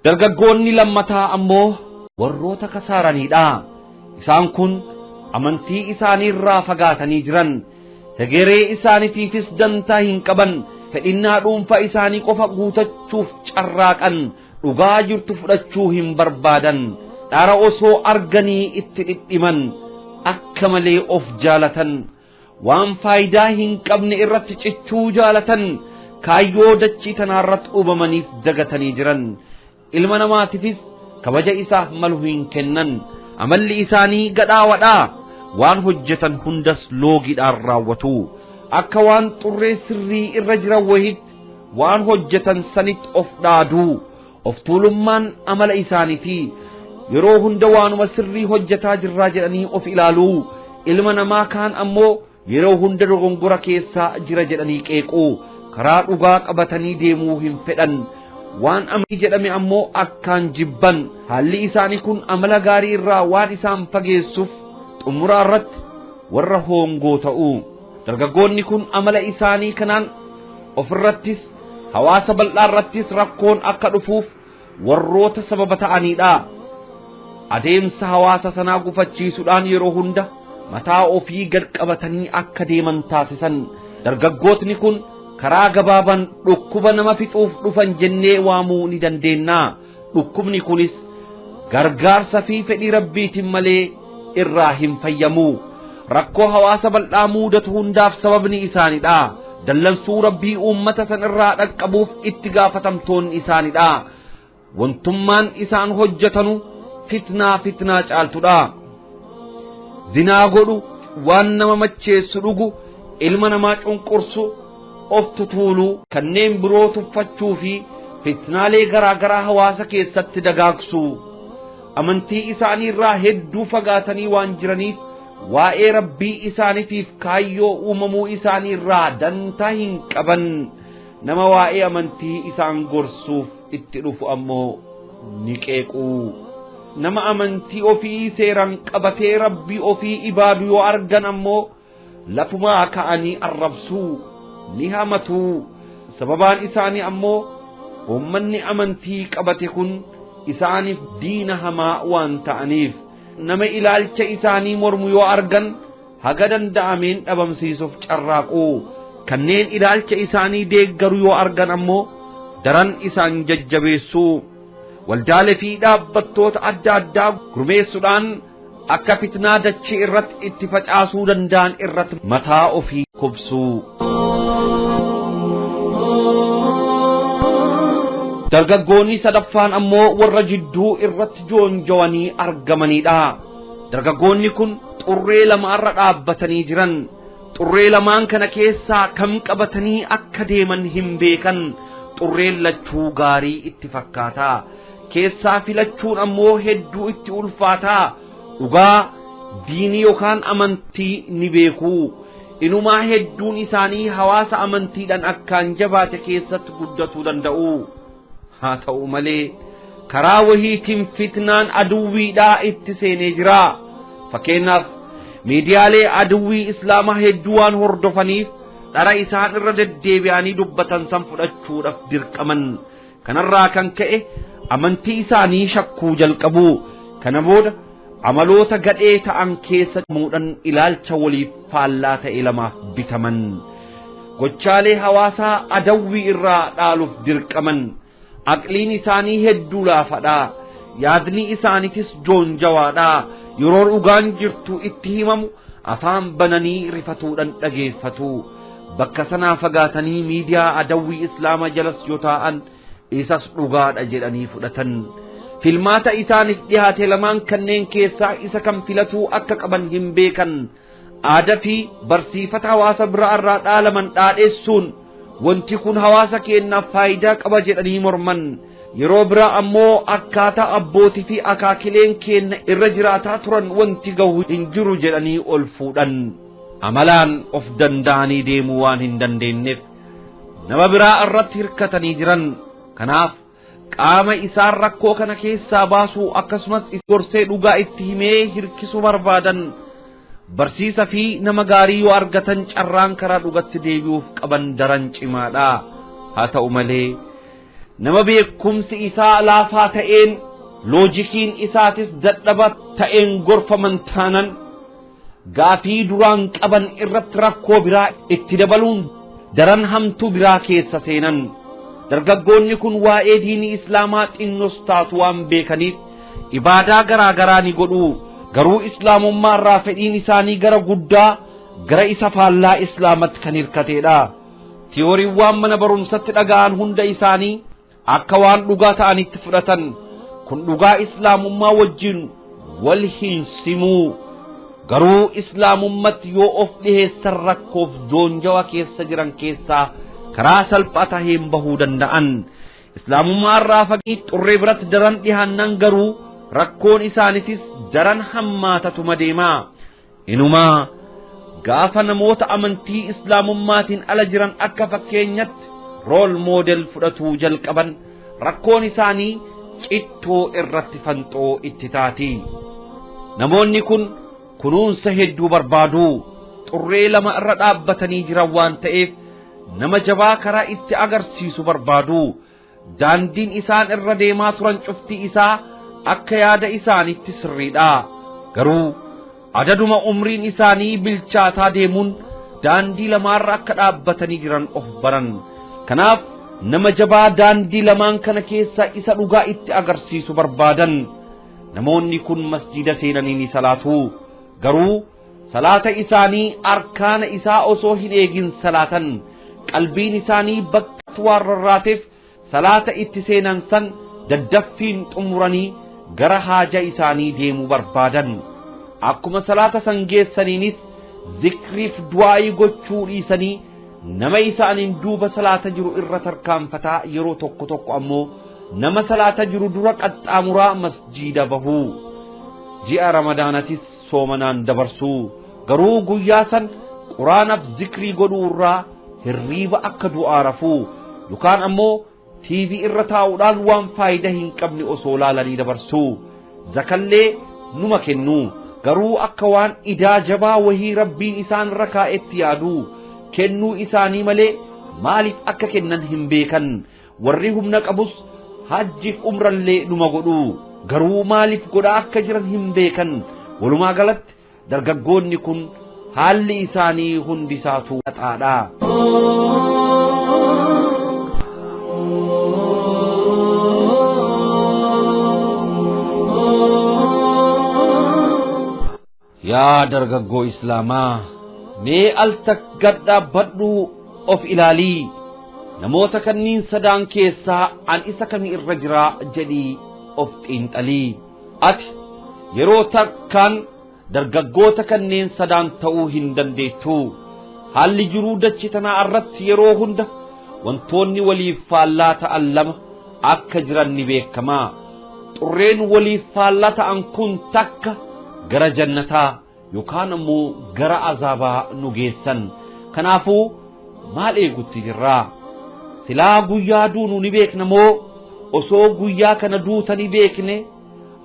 Dargaggoonni lammataa ammoo warroota kasaaraniidha. Isaan kun amantii isaanii irraa fagaatanii jiran. Hegeree isaaniitiifis dantaa hin qaban. Fedhinnaa dhuunfaa isaanii qofa guutachuuf carraaqan. Dhugaa jirtu fudhachuu hin barbaadan. Dhara osoo arganii itti dhidhiman. Akka malee of jaalatan. Waan faayidaa hin qabne irratti cichuu jaalatan. Kaayyoo dachii tanaarratti uumamaniif dagatanii jiran. Ilma namaatiifis kabaja isaaf malu hin kennan. Amalli isaanii gadhaawadha. Waan hojjetan hundas loogiidhaan raawwatu. Akka waan xurree sirrii irra jiran wayiitti waan hojjetan sanitti of dhaadu. Of tuulummaan amala isaaniiti. Yeroo hunda waanuma sirrii hojjetaa jirraa jedhanii of ilaalu. Ilma namaa kaan ammoo yeroo hunda dogongora keessa jira jedhanii qeequ. Karaa dhugaa qabatanii deemuu hin fedhan. Waan amantii jedhame ammoo akkaan jibban. Haalli isaanii kun amala gaarii irraa waan isaan fageessuuf xumuraa irratti warra hoongoo ta'u. Dargaggoonni kun amala isaanii kanaan ofirrattis hawaasa bal'aa irrattis rakkoon akka dhufuuf warroota sababa ta'anidha. Adeemsa hawaasa sanaa gufachiisuudhaan yeroo hunda mataa ofii gad qabatanii akka deeman taasisan. Dargaggootni kun karaa gabaabaan dhukkuba nama fixuuf dhufan jennee waamuu ni dandeenya. Dhukkubni kunis gargaarsa fi fedhii Rabbiitiin malee irraa hin fayyamu. Rakkoo hawaasa bal'aa mudatu hundaaf sababni isaanidha. Dallansuu Rabbii uummata san irraa dhaqqabuuf itti gaafatamtoonni isaanidha. Wantummaan isaan hojjetanu fitnaa fitnaa caaltudha. Zinaa godhu, waan nama macheessu dhugu, ilma namaa cunqursu, of tutuuluu, kanneen biroo tuffachuu fi fitnaalee garaa garaa hawaasa keessatti dagaagsu. Amantii isaanii irraa hedduu fagaatanii waan jiraniif waa'ee Rabbii isaaniitiif kaayyoo uumamuu isaanii irraa dantaa hin qaban. Nama waa'ee amantii isaan gorsuuf itti dhufu ammoo ni qeequ. Nama amantii ofii seeraan qabatee Rabbii ofii ibaadu yoo argan ammoo lafumaa ka'anii arrabsuu, ni hamatu. Sababaan isaanii ammoo uummanni amantii qabate kun isaaniif diina hamaa waan ta'aniif. Nama ilaalcha isaanii mormu yoo argan haga danda'ameen dhabamsiisuuf carraaqu. Kanneen ilaalcha isaanii deeggaru yoo argan ammoo daran isaan jajjabeessu. Waldaalee fi dhaabbattoota adda addaa gurmeessuudhaan akka fitnaa dachee irratti itti facaasuu danda'an irratti mataa ofii kubsu. Dargaggoonni sadaffaan ammoo warra jidduu irratti joonjawanii argamanidha. Dargaggoonni kun xurree lamaarra dhaabbatanii jiran. Xurree lamaan kana keessaa kam qabatanii akka deeman hin beekan. Xurreen lachuu gaarii itti fakkaata. Keessaa filachuun ammoo hedduu itti ulfaata. Dhugaa diinii yookaan amantii ni beeku. Inumaa hedduun isaanii hawaasa amantiidhaan akkaan jabaate keessatti guddatuu danda'u. Haa ta'u malee karaa wahiitiin fitnaan aduwwiidhaa itti seenee jira. Fakkeenyaaf miidiyaalee aduwwii islaamaa hedduu waan hordofaniif dhara isaan irra deddeebi'anii dubbatan san fudhachuudhaaf dirqaman. Kanarraa kan ka'e amantii isaanii shakkuu jalqabu. Kana booda amaloota gadhee ta'an keessa muudhan ilaalcha waliif faallaa ta'e lamaaf bitaman. Gochaalee hawaasaa adawwii irraa dhaaluuf dirqaman. Aqliin isaanii hedduu laafadha. Yaadni isaaniitis joonjawaadha. Yeroo dhugaan jirtu itti himamu afaan bananii rifatuudhaan dhageeffatu. Bakka sanaa fagaatanii miidiyaa adawwii islaamaa jalas yoo taa'an isas dhugaadha jedhanii fudhatan. Filmaata isaaniif dhiyaate lamaan kanneen keessaa isa kam filatuu akka qaban hin beekan. Aadaa fi barsiifata hawaasa biraa irraa dhaalaman dhaadheessuun wanti kun hawaasa keenyaaf faayidaa qaba jedhanii morman. Yeroo biraa ammoo akkaataa abbootii fi akaakileen keenya irra jiraataa turan wanti gahu hin jiru jedhanii ol fuudhan. Amalaan of danda'anii deemuu waan hin dandeenyeef nama biraa irratti hirkatanii jiran. Kanaaf qaama isaan rakkoo kana keessaa baasuu akkasumas gorsee dhugaa itti himee hirkisuu barbaadan. Barsiisa fi nama gaarii yoo argatan carraan karaa dhugatti deebi'uuf qaban daran cimaadha. Haa ta'u malee nama beekumsi isaa laafaa ta'een loojikiin isaatis dadhaba ta'een gorfaman taanan gaafii duraan qaban irratti rakkoo biraa itti dabaluun daran hamtuu biraa keessa seenan. Dargaggoonni kun waa'ee diinii islaamaa xinnos taatu waan beekaniif ibaadaa garaa garaa ni godhu. Garuu islaamummaa irraa fedhiin isaanii gara guddaa gara isa faallaa islaamatti kan hirkateedha. Tiyooriiwwan mana barumsatti dhaga'an hunda isaanii akka waan dhugaa ta'anitti fudhatan. Kun dhugaa islaamummaa wajjin wal hin simuu. Garuu islaamummatti yoo of dhiheessan rakkoof joonjawa keessa jiran keessaa karaa salphaa taheen bahuu danda'an. Islaamummaa irraa fagii xurree biratti daran dhihaannan garuu rakkoon isaaniitis daran hammaatatuma deemaa. Inumaa gaafa namoota amantii islaamummaatiin ala jiran akka fakkeenyatti rool moodel fudhatuu jalqaban rakkoon isaanii cittoo irratti fanxoo itti taati. Namoonni kun kunuunsa hedduu barbaadu. Xurree lama irra dhaabbatanii jiran waan ta'eef nama jabaa karaa itti agarsiisu barbaadu. Daandiin isaan irra deemaa turan cufti isaa akka yaada isaaniitti sirriidha. Garuu adaduma umriin isaanii bilchaataa deemuun daandii lamaarra akka dhaabbatanii jiran of baran. Kanaaf nama jabaa daandii lamaan kana keessa isa dhugaa itti agarsiisu barbaadan. Namoonni kun masjida seenanii ni salaatu. Garuu salaata isaanii arkaana isaa osoo hin eegin salaatan. Qalbiin isaanii bakka waan rarraateef salaata itti seenan san daddaffiin xumuranii gara haaja isaanii deemuu barbaadan. Akkuma salaata san geessaniinis zikriif du'aayii gochuu dhiisanii nama isaaniin duuba salaata jiru irra tarkaanfataa yeroo tokko tokko ammoo nama salaata jiru dura qaxxaamuraa masjiida bahuu. Ji'a Ramadaanatis soomanaan dabarsuu. Garuu guyyaa san quraanaaf zikrii godhuu irraa hirriiba akka du'aa rafuu yookaan ammoo TV irra taa'uudhaan waan faayidaa hin qabne osoo laalanii dabarsuu. Zakallee numa kennu. Garuu akka waan idaa jabaa wahii rabbiin isaan irra kaa'etti yaadu. Kennuu isaanii malee maaliif akka kennan hin beekan. Warri humna qabus hajjiif umrallee numa godhu. Garuu maaliif godhaa akka jiran hin beekan. Walumaa galatti dargaggoonni kun haalli isaanii hundisaatu xaxaadha. Yaa dargaggoo islaamaa, mee al takka gad dhaabbadhuu of ilaalii. Namoota kanneen sadaan keessaa an isa kamii irra jiraa jedhii of xiinxalii. Ati yeroo takkaan dargaggoota kanneen sadaan ta'uu hin dandeettu. Haalli jiruu dachee tanaa irratti yeroo hunda wantoonni waliif faallaa ta'an lama akka jiran ni beekama. Xurreen waliif faallaa ta'an kun takka gara jannataa yookaan ammoo gara azaabaa nu geessan. Kanaafuu maal eegutti jirraa? Silaa guyyaa duunu ni beekna moo osoo guyyaa kana duuta ni beekne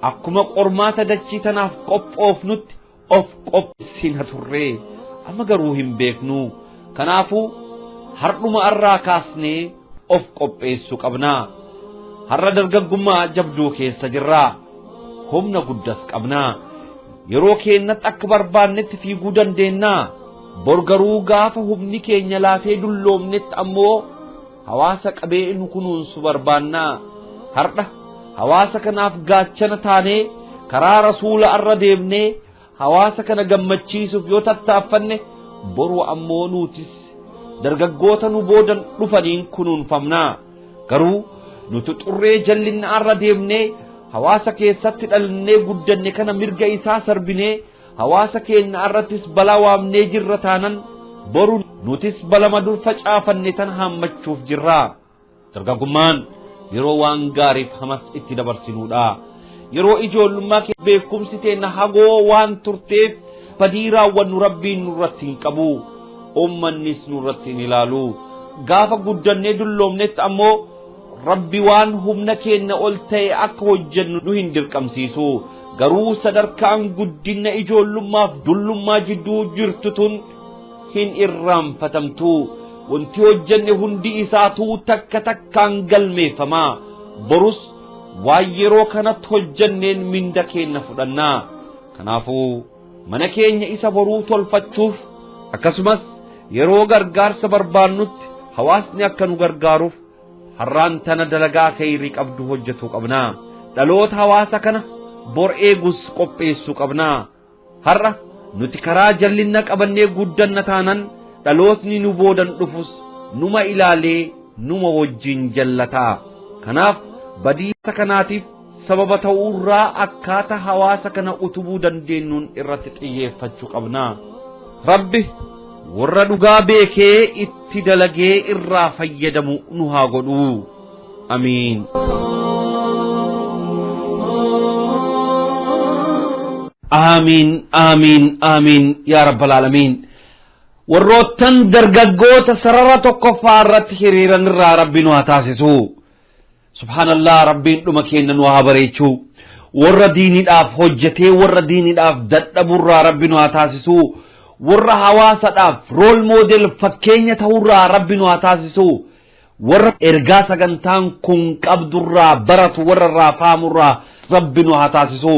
akkuma qormaata dachii tanaaf qophoofnutti of qopheessina turre. Amma garuu hin beeknu. Kanaafuu hardhuma irraa kaasnee of qopheessuu qabna. Har'a dargaggummaa jabduu keessa jirra. Humna guddas qabna. Yeroo keenyatti akka barbaannetti fiiguu dandeenya. Bor garuu gaafa humni keenya laafee dulloomnetti ammoo hawaasa qabee nu kunuunsu barbaanna. Har'a hawaasa kanaaf gaachana taanee karaa rasuula irra deemnee hawaasa kana gammachiisuuf yoo tattaaffanne boru ammoo nutis dargaggoota nu boodan dhufaniin kunuunfamna. Garuu nuti xurree jallinna irra deemnee hawaasa keessatti dhalannee guddanne kana mirga isaa sarbinee hawaasa keenya irrattis balaa waamnee jirra taanan boru nutis balama dur facaafanne tan haammachuuf jirra. Dargaggummaan Yeroo waan gaariif hamas itti dabarsinuudha. Yeroo ijoollummaa keenya beekumsi teenna hagoo waan turteef badii raawwannu Rabbiin nurratti hin qabu. Uummannis nurratti hin ilaalu. Gaafa guddannee dulloomnetti ammoo Rabbi waan humna keenya ol ta'e akka hojjennu nu hin dirqamsiisu. Garuu sadarkaan guddina ijoollummaaf dullummaa jidduu jirtu tun hin irraanfatamtu. Wanti hojjenne hundi isaatuu takka takkaan galmeeffama. Borus waan yeroo kanatti hojjenneen minda keenya fudhanna. Kanaafuu mana keenya isa boruu tolfachuuf akkasumas yeroo gargaarsa barbaannutti hawaasni akka nu gargaaruuf har'aan tana dalagaa kheyrii qabdu hojjetuu qabna. Dhaloota hawaasa kana bor eegus qopheessuu qabna. Har'a nuti karaa jallinna qabannee guddanna taanan dhalootni nu boodan dhufus numa ilaalee numa wajjin jallataa. Kanaaf badiisa kanaatiif sababa ta'uurraa akkaataa hawaasa kana utubuu dandeenyuun irratti xiyyeeffachuu qabna. Rabbi warra dhugaa beekee itti dalagee irraa fayyadamu nu haa godhu. Amiin. Aamiin, aamiin, aamiin yaa rabbal aalamiin. Warroottan dargaggoota sarara tokkoffaa irratti hiriiran irraa Rabbi nu haa taasisu. Subhaanallah, Rabbiin dhuma keenya nu haa bareechuu. Warra diiniidhaaf hojjetee warra diiniidhaaf dadhaburraa Rabbi nu haa taasisu. Warra hawaasadhaaf role model fakkeenya ta'urraa Rabbi nu haa taasisu. Warra ergaa sagantaan kun qabdurraa baratu warra irraa fahamurraa Rabbi nu haa taasisu.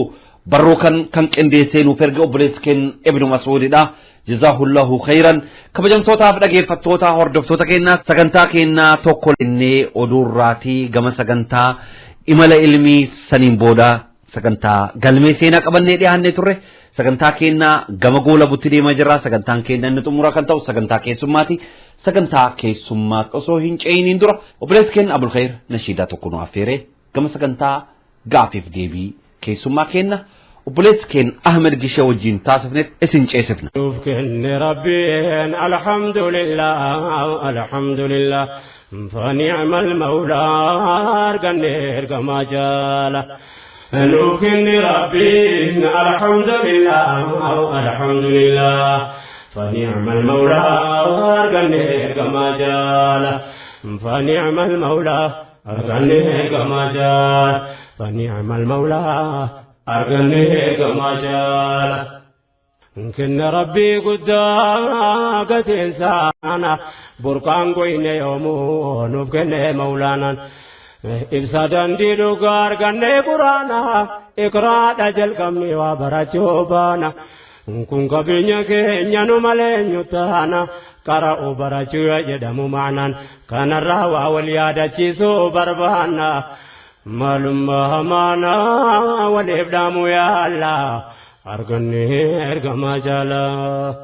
Barruu kan qindeessee nuuf erga obboleessi keenya Ibnu Mas'uudidha. Jazaahullahu khayran. Kabajamtootaaf dhaggeeffattoota hordoftoota keenyaa sagantaa keenyaa tokko innee oduurraatii gama sagantaa imala ilmii saniin booda sagantaa galmee seenaa qabannee dhiyaannee turre. Sagantaa keenyaa gama goolabutti deemaa jirra. Sagantaan keenya inni xumura kan ta'u sagantaa keessummaati. Sagantaa keessummaa osoo hin ce'iniin dura obboleessi keenya Abul Khayr nashiidaa tokko nu affeere gama sagantaa gaafiif deebii keessummaa keenya obboleessi keenya Ahmed Gishee wajjin taasifnetti isin ceesifna. Nuuf kenne Rabbiin, alhamdulillah, alhamdulillah, فنعم المولى arganne ergamaa jaala. Nuuf kenne Rabbiin, alhamdulillah, alhamdulillah, فنعم المولى arganne ergamaa jaala. فنعم المولى arganne ergamaa jaala. فنعم المولى arganne ergamaa jaala. Kenna Rabbii guddaa gatiin saana burqaan goyne yoomuu nuuf kenne mawlaanaan. Ibsa dandii dhugaa arganne quraana iqraadha jalqabne waa barachuu baana. Kun qabeenya keenya nu malee eenyu taana qara'uu barachuu jedhamu maanaan kanarraa waa wal yaadachiisuu barbaanna. Maalummaa hamaana waliif dhaamu yaalla arganne ergamaa jaalaa.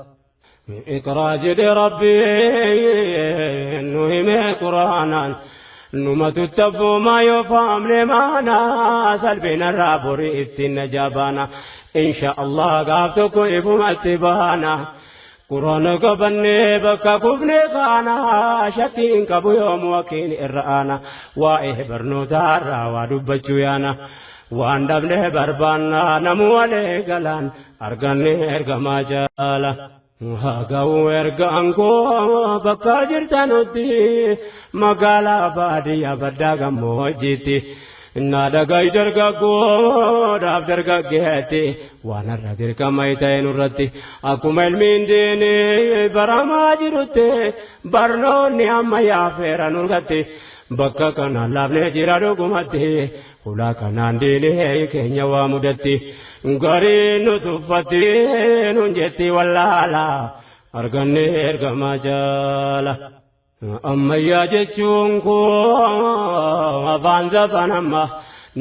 Iqraa jedhe Rabbiin nu hime quraanaan numa tuttaffumaa yoo faamne maana salphinarraa borii ittiin najabaana. Insha Allah gaaf tokko ifumatti baana. Quraana qabannee bakka kufne kaana shakkiin qabu yoomu wakiin irra aana. Waa'ee barnootaarraa waa dubbachuu yaana. Waan dhabne barbaanna namu walee galaan arganne ergamaa jaala. Haa ga'u ergaan koo bakka jirtanutti magaalaa baadiyyaa baddaa gammoojjiitti. Na dhagai dargaggoodhaaf dargaggeetti waan har'a dirqama ta'e nurratti akkuma ilmiin diinii baramaa jirutti barnoonni ammayyaa feera nurgatti bakka kanaan laafnee jira dhugumatti hulaa kanaan diinii keenya waa mudatti gariin nu tuffatti nun jetti wallaala arganne ergamaa jaala. Ammayyaa jechuun koo afaan zafan amma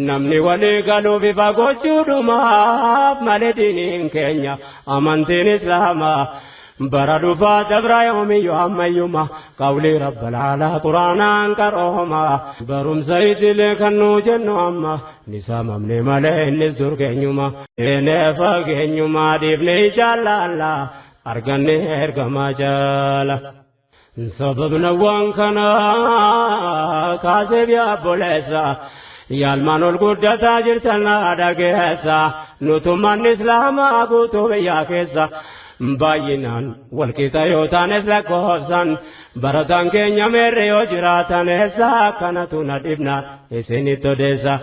namni walii galuu bifa gochuudhumaaf malee diiniin keenya amantiin islaamaa bara dhufaa dabra yoomiyyuu ammayyuma qawlii rabbal aalaa quraanaan qarooma barumsa idilee kan nuu jennu amma ni saamamne malee innis dur keenyuma eenee fageenyuma dhiifne jaalaala arganne ergamaa jaala. Sababna waan kanaa kaasee obboleessa yaalmaan ol guddataa jirtan dhageessa nutummaan islaamaa guutuu biyyaa keessa baay'inaan walqixa yoo taanes lakkoofsan barataan keenya meerre yoo jiraatan eessa kanatu na dhibna isinitti odeessa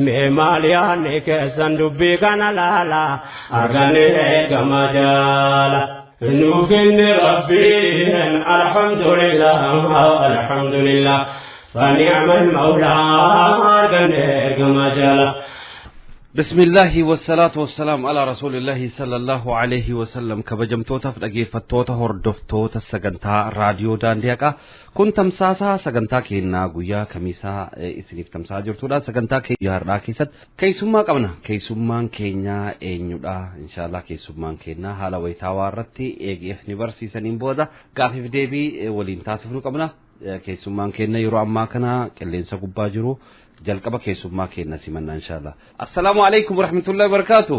mee maal yaadni keessan dubbii kana laala arganii gama jaala. نوكن ربي الحمد لله الحمد لله فنعم المولى أرجنك جل. بسم الله والصلاة والسلام على رسول الله صلى الله عليه وسلم. كبجمتوتا dhaggeeffattoota hordoftoota sagantaa raadiyoo daandii haqaa kun tamsaasaa sagantaa keenyaa guyyaa kamiisaa isiniif tamsa'aa jirtudha. Sagantaa keenya har'aa keessatti keessummaa qabna. Keessummaan keenyaa eenyudha? Inshaallah keessummaan keenyaa haala wayitaawaa irratti eegeef ni barsiisaniin booda gaafiif deebii waliin taasifnu qabna. Keessummaan keenya yeroo ammaa kana qilleensa gubbaa jiru. Jalqaba keessummaa keenya simannaa inshallah. Assalaamu alaykum warahmatullahi wabarakatuh.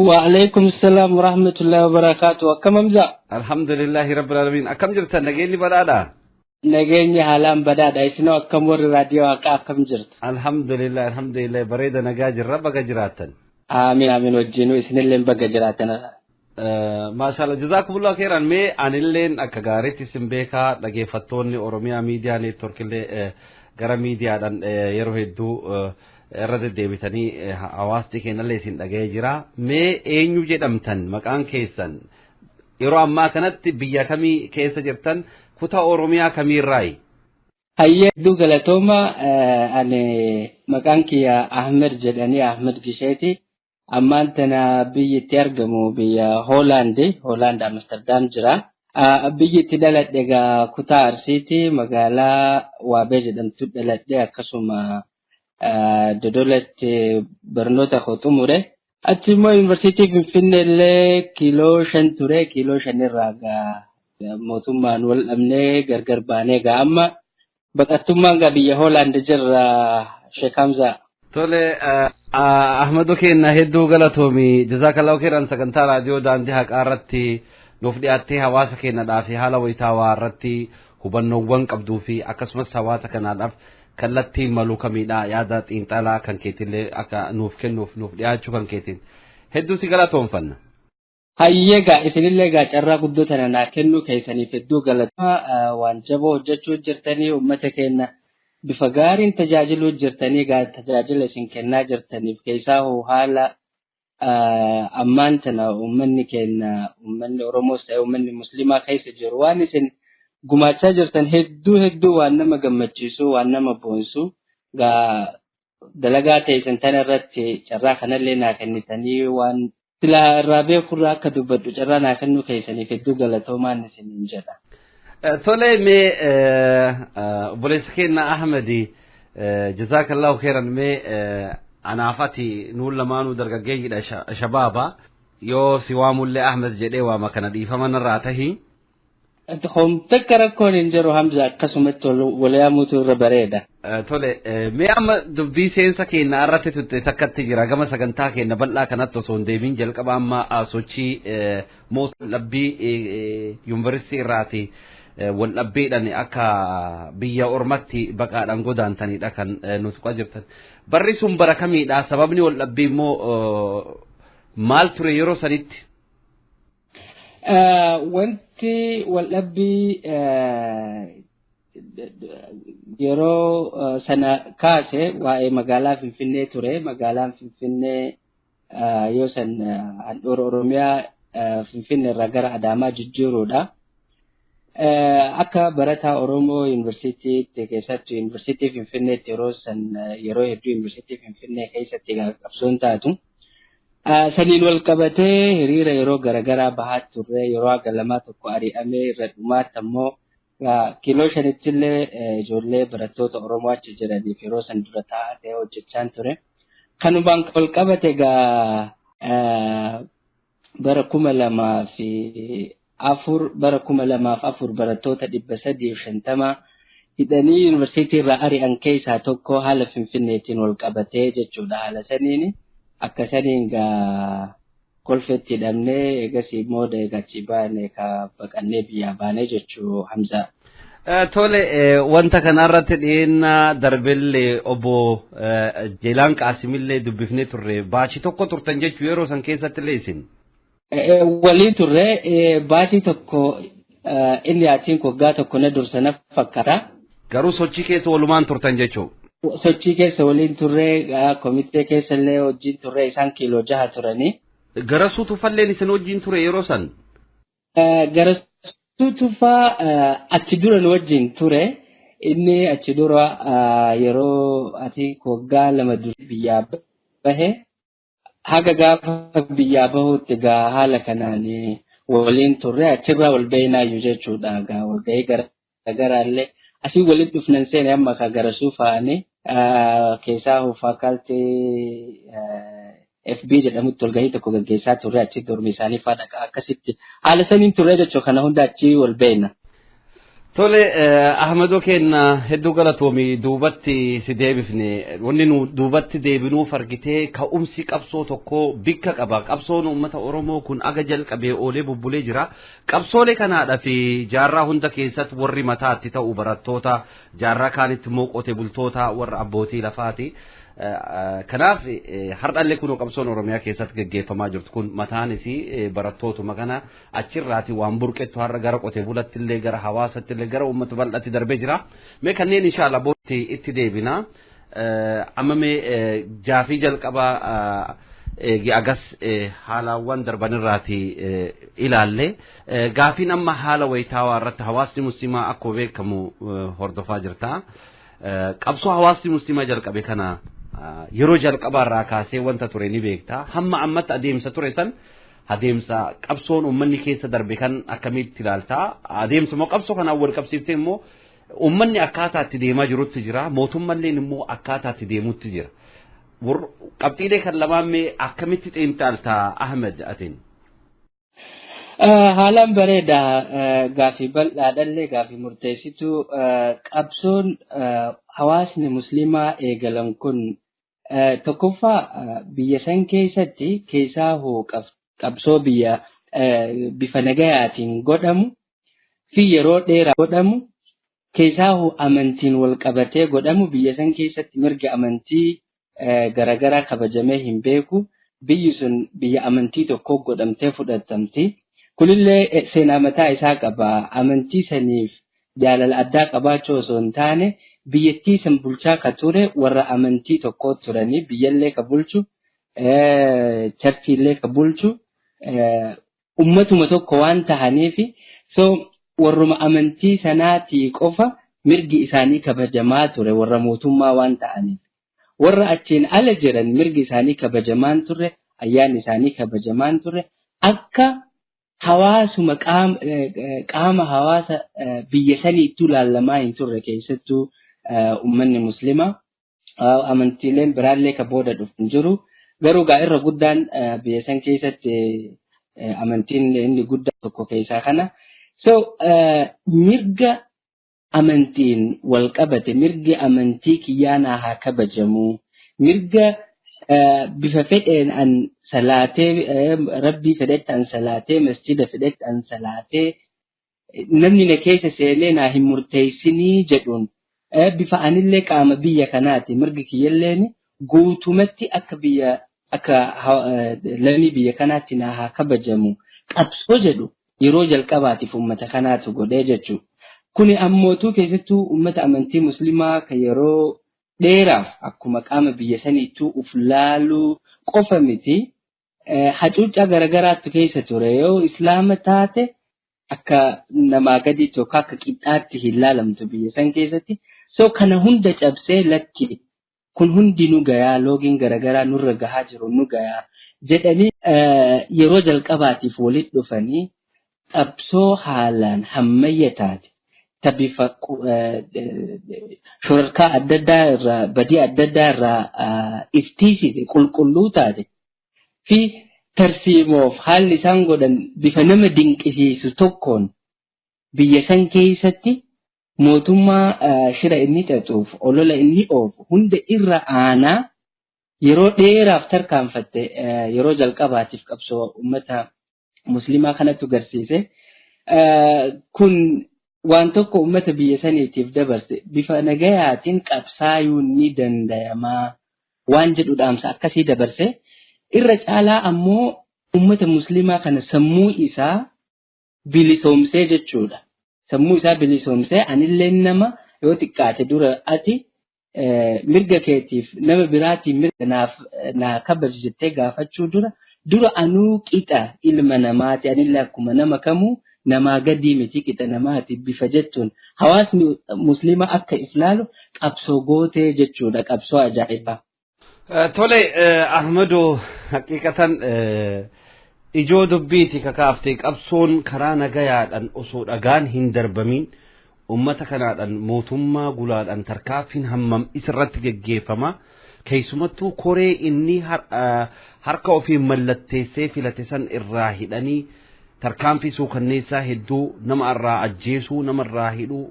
Wa alaykum assalam warahmatullahi wabarakatuh. Akkam Hamza? Alhamdulillahi rabbil alamin. Akkam jirtan? Nageenyi badhaadha? Nageenyi haalaan badhaadha. Isinoo akkam warri raadiyoo haqaa akkam jirtu? Alhamdulillah alhamdulillah bareeda nagaa jirra baga jiraattan. Amiin amiin wajjinuu isinillee baga jiraattan. Maashaallah jazaakumullahu khairan. Mee anilleen akka gaariitti isin beekaa dhaggeeffattoonni Oromiyaa miidiyaa neetworkillee gara miidiyaadhaan yeroo hedduu irra deddeebitanii hawaasni keenyallee isin dhaga'ee jira. Mee eenyu jedhamtan maqaan keessan yeroo ammaa kanatti biyya kamii keessa jirtan kutaa Oromiyaa kamiirraayi? Hayyee hedduu galatooma. Ani maqaan kiyya Ahmed jedhanii Ahmed Gisheeti. Ammaan tana biyyi itti argamu biyya Hoolaandi, Hoolaand Amsterdam jira. Biyyi itti dhaladhe egaa kutaa Arsiiti magaalaa Waabee jedhamtu dhaladhe akkasuma Dodolatti barnoota koo xumure. Achi immoo yuunivarsiitii Finfinnee illee kiiloo 5 ture. Kiiloo 5 irraa egaa mootummaan wal dhabnee gargar baanee egaa amma baqattummaan egaa biyya Hoolaand jirra Sheekh Hamza. Tole Ahmadu keenya hedduu galatoomi. Jazaakallahu khairan. Sagantaa raadiyoo daandii haqaa irratti nuuf dhiyaattee hawaasa keenyadhaa fi haala wayitaawaa irratti hubannoowwan qabduu fi akkasumas hawaasa kanaadhaaf kallattiin maluu kamiidha yaada xiinxalaa kan keetillee akka nuuf kennuuf nuuf dhiyaachuu kan keetiin hedduu si galatoonfanna. Hayyee gaa isinillee gaa carraa guddoo tana naa kennuu keessaniif hedduu galatooma. Waan jaboo hojjechuu jirtanii uummata keenya bifa gaariin tajaajiluu jirtanii gaa tajaajila isin kennaa jirtaniif keessaa hoo haala ammaan tana uummanni keenya uummanni Oromoos ta'e uummanni Musliimaa keessa jiru waan isin gumaachaa jirtan hedduu hedduu waan nama gammachiisu waan nama boonsu gaa dalagaa ta'e tana irratti carraa kanallee naa kennitanii waan silaa irraa beekurraa akka dubbadhu carraa naa kennuu keessaniif hedduu galatoomaan isiniin jedha. Tole mee obboleessa keenya Ahmedi jazaakallahu khairan. Mee anaafati nuun lamaanuu dargaggeeyyiidha shabaaba yoo si waamullee Ahmed jedhee waama kana dhiifama narraa tahi. Takka rakkoon hin jiru Hamza akkasumatti wal yaamuutu irra bareeda. Tole mee amma dubbii seensa keenya irratti tutte takkatti jira gama sagantaa keenya bal'aa kanatti osoo hin deemin jalqaba amma sochii waldhabbii yuunivarsiitii irraati waldhabbiidhaan akka biyya ormatti baqaadhaan godaantanidha kan nuti tuqaa jirtan. Barri sun bara kamiidha? Sababni waldhabbii immoo maal ture yeroo sanitti? Wanti waldhabbii yeroo sana kaase waa'ee magaalaa Finfinnee ture. Magaalaan Finfinnee yoo san handhuura Oromiyaa Finfinnee irraa gara Adaamaa jijjiiruudha. Akka barataa Oromoo yuunivarsiitiitti keessattuu yuunivarsiitii Finfinneetti yeroo san yeroo hedduu yuunivarsiitii Finfinnee keessatti qabsoon taatu. Saniin wal qabatee hiriira yeroo garaagaraa bahaa turre yeroo haga lamaa tokko ari'amee irra dhumaatti ammoo kiiloo 5 illee ijoollee barattoota Oromoo achi jiraniif yeroo san dura taa'aa ta'ee hojjechaa ture. Kanumaan wal qabate egaa bara 2004 bara 2004 barattoota 350 hidhanii yuunivarsiitii irraa ari'an keessaa tokko haala Finfinneetiin wal qabatee jechuudha. Haala saniin akka saniin gaa Kolfeetti hidhamnee eegasii immoo achi baane ka baqannee biyyaa baanee jechuu, Hamzaa. Tole, wanta kanarratti dhiyeennaa darbellee obbo Jeelaan Qaasimillee dubbifnee turre. Baachii tokko turtan jechuu yeroo san keessatti illee isin. Waliin turre baatii tokko. Inni achiin waggaa tokko na dursa na fakkaata. Garuu sochii keessa walumaan turtan jechuu. Sochii keessa waliin turre, komitee keessa illee wajjin turre, isaan kiiloo 6 turanii. Garasuu Tufalleen isin wajjin ture yeroo san? Garasuu Tufaa achi dura nu wajjin ture. Inni achi dura yeroo ati waggaa 2 dura biyyaa bahe, haga gaafa biyyaa bahutti gaa haala kanaan waliin turre, achirraa wal beeynaayyuu jechuudha. Gaa walgahii garaagaraallee asii walitti dhufnan seene. Amma ka Garasuu fa'anii keessaa faculty FB jedhamutti walgahii tokko gaggeessaa turre, achi dormi isaanii fa'aa dhaqaa, akkasitti haala saniin turre jechuu, kana hunda achii wal beeyna. Tole, Ahmadoo kenna, hedduu galatoomi. Duubatti si deebifne. Wanni nu duubatti deebinuuf argitee ka'umsi qabsoo tokko bikka qaba. Qabsoon uummata Oromoo kun aga jalqabee oolee bubbulee jira. Qabsoolee kanaadha fi jaarraa hunda keessatti warri mataatti ta'u barattoota, jaarraa kaanitti immoo qote bultoota, warra abbootii lafaati. Kanaaf har'allee kunoo qabsoon Oromiyaa keessatti gaggeeffamaa jirtu kun mataan isii barattootuma kana. Achirraati waan burqettu har'a gara qote bulatti illee, gara hawaasatti illee, gara uummata bal'aatti darbee jira. Mee kanneen inshaalla bootti itti deebina. Amma mee jaafii jalqabaa agas haalawwan darbanirraati ilaalle. Gaafiin amma haala wayitaawaa irratti hawaasni musliimaa akkuma beekamu hordofaa jirta. Qabsoo hawaasni musliimaa jalqabe kana yeroo jalqabaarraa kaasee wanta ture ni beekta. Hamma ammatti adeemsa ture san, adeemsa qabsoon uummanni keessa darbe kan akkamitti ilaalta? Adeemsa immoo qabsoo kanaan wal qabsiiftee immoo uummanni akkaataa itti deemaa jirutti jira. Mootummalleen immoo akkaataa itti deemutti jira. Qabxiilee kan lamaan mee akkamitti xiinxalta, Ahmed, atiin? Haalaan bareeda, gaafii bal'aadhallee, gaafii murteessituu. Qabsoon hawaasni musliimaa eegalan kun tokkoffaa biyya san keessatti keessaa hoo qabsoo biyya bifa nagayaatiin godhamu fi yeroo dheeraa godhamu, keessaa hoo amantiin wal qabatee godhamu, biyya san keessatti mirga amantii garaagaraa kabajamee hin beeku. Biyyi sun biyya amantii tokko godhamtee fudhatamti. Kunillee seenaa mataa isaa qaba. Amantii saniif jaalala addaa qabaachuu osoo hin taane, biyyattii san bulchaa ka ture warra amantii tokkoo turanii, biyyallee ka bulchu, churchiillee ka bulchu ummatuma tokko waan tahaniif, so warruma amantii sanaatii qofa mirgi isaanii kabajamaa ture, warra mootummaa waan ta'aniif. Warra achiin ala jiran mirgi isaanii kabajamaan turre, ayyaanni isaanii kabajamaan turre, akka hawaasuma qaama hawaasa biyya saniittuu laallamaa hin turre. Keessattuu uummanni musliimaa, amantiileen biraallee ka booda dhufu hin jiru. Garuu gaa irra guddaan biyya san keessatti amantiin inni guddaa tokko keessaa kana. So mirga amantiin wal qabate, mirgi amantii kiyyaanaa haa kabajamu, mirga bifa fedheen an salaatee, rabbii fedhetti an salaatee, masjida fedhetti an salaatee, namni na keessa seenee naa hin murteessinii jedhuun, bifa anillee qaama biyya kanaati, mirgi kiyyalleen guutumatti akka biyya akka lammii biyya kanaatti naa haa kabajamu qabsoo jedhu yeroo jalqabaatiif uummata kanaatu godhee jechuudha. Kuni ammootuu keessattuu uummata amantii musliimaa kan yeroo dheeraaf akkuma qaama biyya saniittuu uf laaluu qofa miti. Hacuuccaa garagaraatu keessa ture. Yoo islaama taate akka namaa gadiitti yookaan akka qixxaatti hin laalamtu biyya san keessatti. So kana hunda cabsee, lakki, kun hundi nu gayaa, loogiin garagaraa nurra gahaa jiru nu gayaa jedhanii yeroo jalqabaatiif walitti dhufanii qabsoo haalaan hammayya taate, ta bifa shororkaa adda addaa irraa, badii adda addaa irraa iftiisite, qulqulluu taate fi tarsiimoof haalli isaan godhan bifa nama dinqisiisu tokkoon biyya san keessatti mootummaa shira inni xaxuuf olola inni oofu hunda irra aanaa. Yeroo dheeraaf tarkaanfatte yeroo jalqabaatiif qabsoo uummata musliimaa kanatti agarsiise. Kun waan tokko uummata biyya saniitiif dabarse bifa nagayaatiin qabsaayuun ni dandayamaa waan jedhu dhaamsa akkasii dabarse. Irra caalaa ammoo uummata musliimaa kana sammuu isaa bilisoomsee jechuudha. Sammuu isaa bilisoomsee anillee nama yoo xiqqaate dura ati mirga keetiif nama biraatiin mirga naaf naa kabaji jettee gaafachuu dura anuu qixa ilma namaati anillee akkuma nama kamuu namaa gadii miti qixa namaati bifa jettuun hawaasni musliima akka iflaalu qabsoo gootee jechuudha qabsoo ajaa'ibaa. Tole Ahmadu haqiiqatan ijoo dubbiiti kakaaftee qabsoon karaa nagayaadhaan osoo dhagaan hin darbamiin ummata kanaadhaan mootummaa gulaadhaan tarkaaffiin hammam isirratti geggeeffama keessumattuu koree inni harka ofiin mallatteessee filate san irraa hidhanii tarkaanfii suukanneessaa hedduu nama irraa ajjeesuu nama irraa hidhuu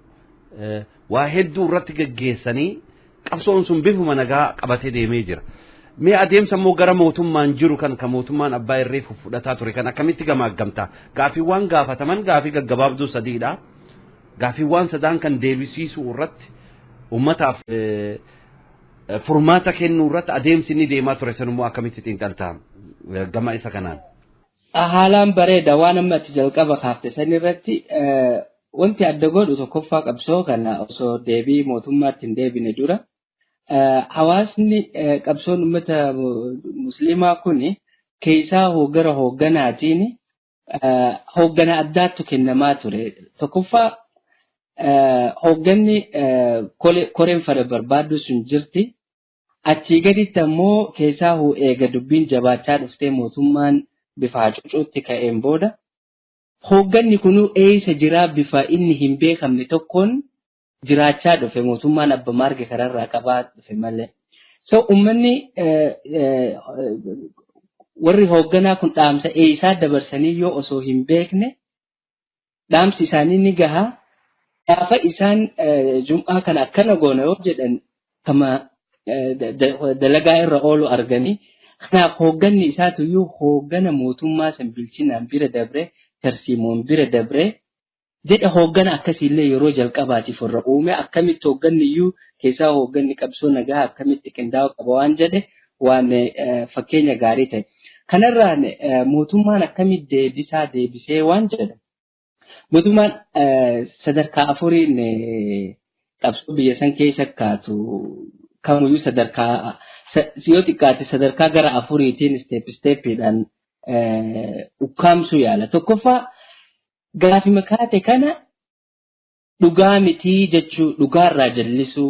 waa hedduu irratti geggeessanii qabsoon sun bifuma nagaa qabatee deemee jira. Mee adeemsa immoo gara mootummaan jiru kan kan mootummaan abbaa irree fudhataa ture kan akkamitti gamaaggamta? Gaaffiiwwan gaafataman gaaffii gaggabaabduu sadiidha. Gaaffiiwwan sadaan kan deebisiisuu irratti uummataaf furmaata kennuu irratti adeemsi inni deemaa ture sanummoo akkamitti xiinxaltaa gama isa kanaan? Haalaan bareeda waan amma ati jalqaba kaafte san irratti wanti adda godhu tokkoffaa qabsoo kana osoo deebii mootummaatti hin deebine dura hawaasni qabsoon uummata musliimaa kun keessaa hoogara hoogganaatiin hooggana addaattu kennamaa ture. Tokkoffaa hoogganni koreen fara barbaaddu sun jirti. Achii gaditti ammoo keessaa eega dubbiin jabaachaa dhuftee mootummaan bifa hacuucuutti ka'een booda hoogganni kunuu eessa jiraa bifa inni hin beekamne tokkoon jiraachaa dhufe mootummaan abba maarge kararraa qabaa dhufe malee. So uummanni warri hoogganaa kun dhaamsa eessaa dabarsanii yoo osoo hin beekne dhaamsi isaanii ni gaha. Gaafa isaan jum'aa kana akkana goona yoo jedhan kama dalagaa irra oolu arganii kanaaf hoogganni isaatuyyuu hooggana mootummaa san bilchinaan bira dabre tarsiimoon bira dabre jedha hooggana akkasiillee yeroo jalqabaatiif warra uume akkamitti hoogganni iyyuu keessaa hoogganni qabsoo nagaa akkamitti qindaa'u qaba waan jedhe waan fakkeenya gaarii ta'e. Kanarraan mootummaan akkamitti deebisaa deebisee waan jedha. Mootummaan sadarkaa afuriin qabsoo biyya san keessa kaatu kamuyyuu sadarkaa yoo xiqqaate sadarkaa gara afuriitiin isteep isteeppiidhaan ukkaamsuu yaala. Tokkoffaa gaafii makaate kana dhugaa mitii jechuu dhugaarraa jallisuu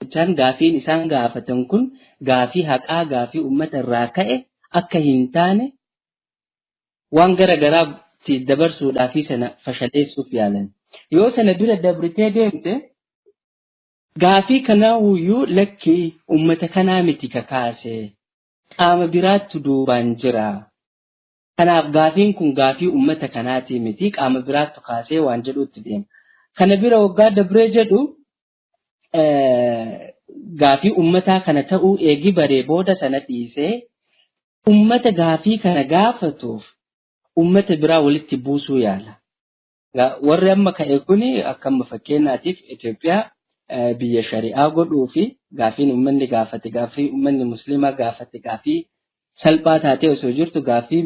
jechaan gaafiin isaan gaafatan kun gaafii haqaa gaafii uummata irraa ka'e akka hin taane waan gara garaatti dabarsuudhaa fi sana fashaleessuuf yaalan. Yoo sana bira dabritee deemte gaafii kanaahuyyuu lakkii uummata kanaa miti kakaase qaama biraattu duubaan jira. Kanaaf gaafiin kun gaafii uummata kanaatii miti qaama biraattu kaasee waan jedhutti deema. Kana bira waggaa dabree jedhu gaafii uummataa kana ta'uu eegi baree booda sana dhiisee uummata gaafii kana gaafatuuf uummata biraa walitti buusuu yaala. Warri amma ka'e kuni akka amma fakkeenyaatiif Itoophiyaa biyya shari'aa godhuu fi gaafiin uummanni gaafate gaafii uummanni musliimaa gaafate gaafii salphaa taatee osoo jirtu gaafii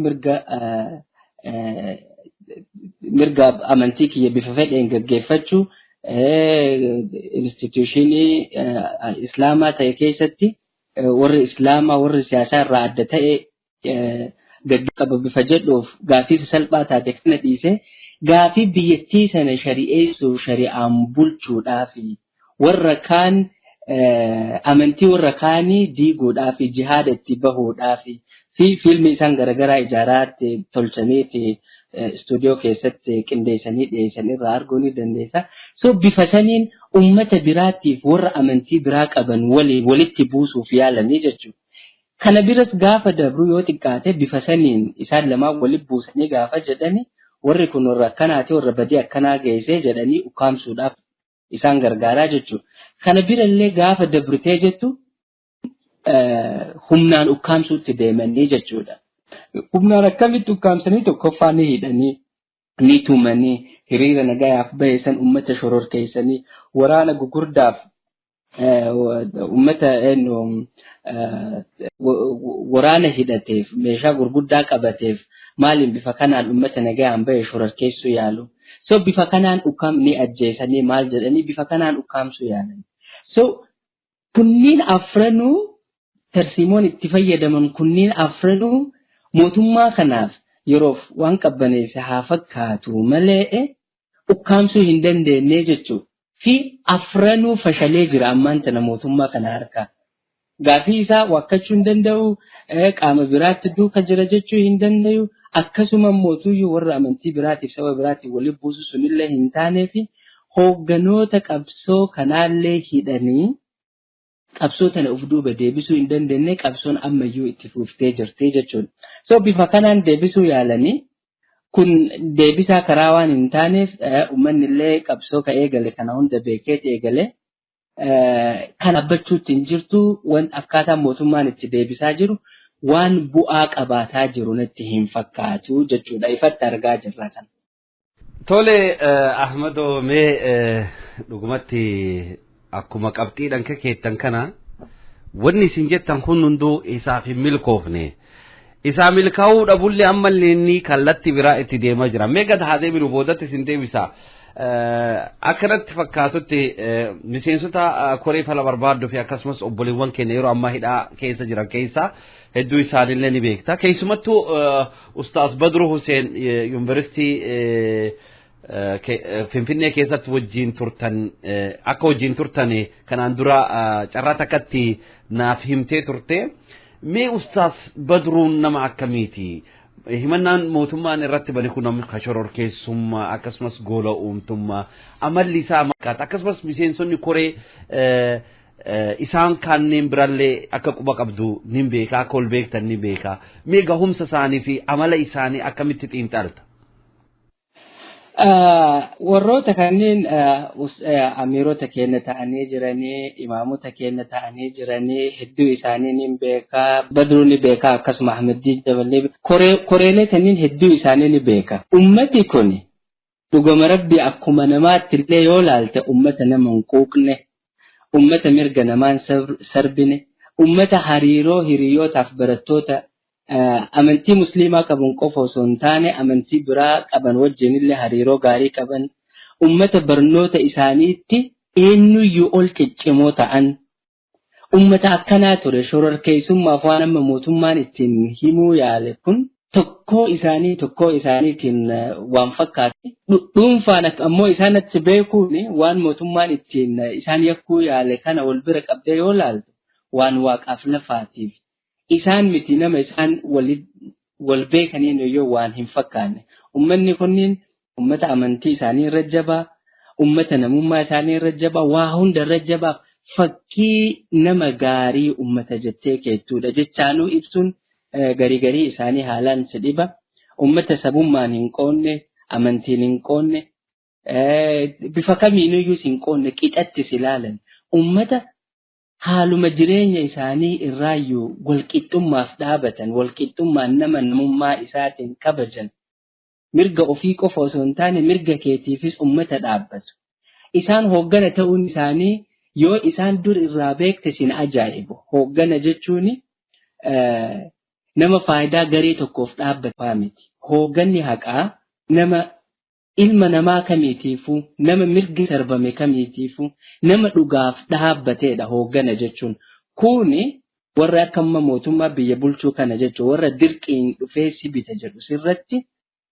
mirga amantii kiyya bifa fedheen gaggeeffachuu instituushinii islaamaa ta'e keessatti warri islaamaa warri siyaasaa irraa adda ta'e gaggeeffama bifa jedhuuf gaafii salphaa taate kana dhiisee gaafii biyyattii sana shari'eessuu shari'aan bulchuudhaaf warra kaan amantii warra kaanii diiguudhaaf jihaada itti bahuudhaaf fi fiilmii isaan garaagaraa ijaaraatti tolchanii fi istuudiyoo keessatti qindeessanii dhiyeessan irraa arguu ni dandeessa. So bifa saniin uummata biraatiif warra amantii biraa qaban walitti buusuuf yaalanii jechuudha. Kana biras gaafa dabru yoo xiqqaate bifa saniin isaan lamaan walitti buusanii gaafa jedhani warri kun warra akkanaati warra badii akkanaa geessee jedhanii ukkaamsuudhaaf isaan gargaaraa jechuudha. Kana birallee gaafa dabritee jettu Humnaan ukkaamsuutti deemanii jechuudha. Humnaan akkamitti ukkaamsanii? Tokkoffaa ni hidhanii, ni tumanii, hiriira nagayaaf bahe san uummata shororkeessanii, waraana gugurdaaf uummata waraana hidhateef meeshaa gurguddaa qabateef maaliin bifa kanaan uummata nagayaan bahe shororkeessuu yaalu. So bifa kanaan ukkaam ni ajjeesanii maal jedhanii bifa kanaan ukkaamsuu yaalan. So kunniin afranuu, tarsiimoon itti fayyadaman kunniin afranuu mootummaa kanaaf yeroof waan qabbaneesse haa fakkaatu malee ukkaamsuu hin dandeenye jechuudha. Fi afranuu fashalee jira ammaan tana mootummaa kana harkaa. Gaafii isaa waakkachuu hin danda'u, qaama biraatti duuka jira jechuu hin danda'u, akkasuma mootuyyuu warra amantii biraatiif saba biraatiif waliin buusu sunillee hin taanee fi hoogganoota qabsoo kanaallee hidhanii qabsoo tana of duuba deebisuu hin dandeenye, qabsoon ammayyuu itti fuftee jirti jechuudha. So bifa kanaan deebisuu yaalanii kun deebisaa karaa waan hin taaneef, uummanni illee qabsoo ka eegale kana hunda beekeeti eegale. Kan dhaabbachuutti hin jirtu, waan akkaataa mootummaan itti deebisaa jiru waan bu'aa qabaataa jiru natti hin fakkaatu jechuudha. Ifatti argaa jirra kana. Tole Ahmadoo, mee dhugumatti akkuma qabxiidhaan keettan kana wanni isin jettan kun hunduu isaaf hin milkoofne. Isaa milkaa'uu dhabullee ammallee inni kallattii biraa itti deemaa jira. Mee gad haa deebinu, boodatti isin deebisa. Akkanatti fakkaatutti miseensota koree fala barbaadduu fi akkasumas obboleewwan keenya yeroo ammaa hidhaa keessa jiran keessa hedduu isaanillee ni beekta. Keessumattuu Ustaas Badru Hussein Yuunivarsiitii Finfinnee keessatti wajjin turtan, akka wajjin turtan kanaan dura carraa takkatti naaf himtee turte. Mee Ustaas Badruun nama akkamiiti? Himannaan mootummaan irratti bane kun namni shororkeessummaa akkasumas goola uumtummaa, amalli isaa makkaata, akkasumas miseensonni koree isaan kanneen birallee akka quba qabdu ni beeka, akka ol beektan ni beeka. Mee gahumsa isaanii fi amala isaanii akkamitti xiinxalta? Warroota kanneen amiirota keenya ta'anii jiranii, imaamota keenya ta'anii jiranii, hedduu isaanii ni beeka. Badruu ni beeka, akkasuma Ahmedii Jaballee, koreelee kanneen hedduu isaanii ni beeka. Ummati kun dhugama Rabbi akkuma namaatti illee yoo laalte ummata nama hin quuqne, ummata mirga namaan sarbine, ummata hariiroo hiriyootaaf barattoota amantii musliimaa qaban qofa osoo hin taane amantii biraa qaban wajjin illee hariiroo gaarii qaban, ummata barnoota isaaniitti eenyuyyuu ol ciccimoo ta'an, ummata akkanaa ture. Shororkeessummaaf waan amma mootummaan ittiin himuu yaale kun tokkoo isaanii tokkoo isaaniitiin waan fakkaate. Dhuunfaan ammoo isaan achi beekuun waan mootummaan ittiin isaan yakkuu yaale kana wal bira qabdee yoo laalte waan waaqaaf lafaatiif isaan miti, nama isaan wal beekaniin yoo waan hin fakkaanne. Ummanni kunniin ummata amantii isaanii irra jabaa, ummata namummaa isaanii irra jabaa, waa hunda irra jabaa, fakkii nama gaarii ummata jettee keettuudha. Jechaanuu ibsuun garii garii isaanii haalaan si dhiba. Ummata sabummaan hin qoonne, amantiin hin qoonne, bifa kamiiniyyuu hin qoonne, qixatti si ilaalan. Ummata haaluma jireenya isaanii irraayyuu walqixxummaaf dhaabatan, walqixxummaan nama namummaa isaatiin kabajan, mirga ofii qofa osoo hin taane mirga keetiifis ummata dhaabbatu. Isaan hooggana ta'uun isaanii yoo isaan dur irraa beekte sin ajaa'ibu. Hooggana jechuun nama faayidaa garee tokkoof dhaabbatu miti. Hoogganni haqaa nama ilma namaa kamiitiifuu, nama mirgi sarbame kamiitiifuu, nama dhugaaf dhaabbateedha hooggana jechuun. Kuni warra akka amma mootummaa biyya bulchuu kana jechuun warra dirqiin dhufee si bita jedhu, sirratti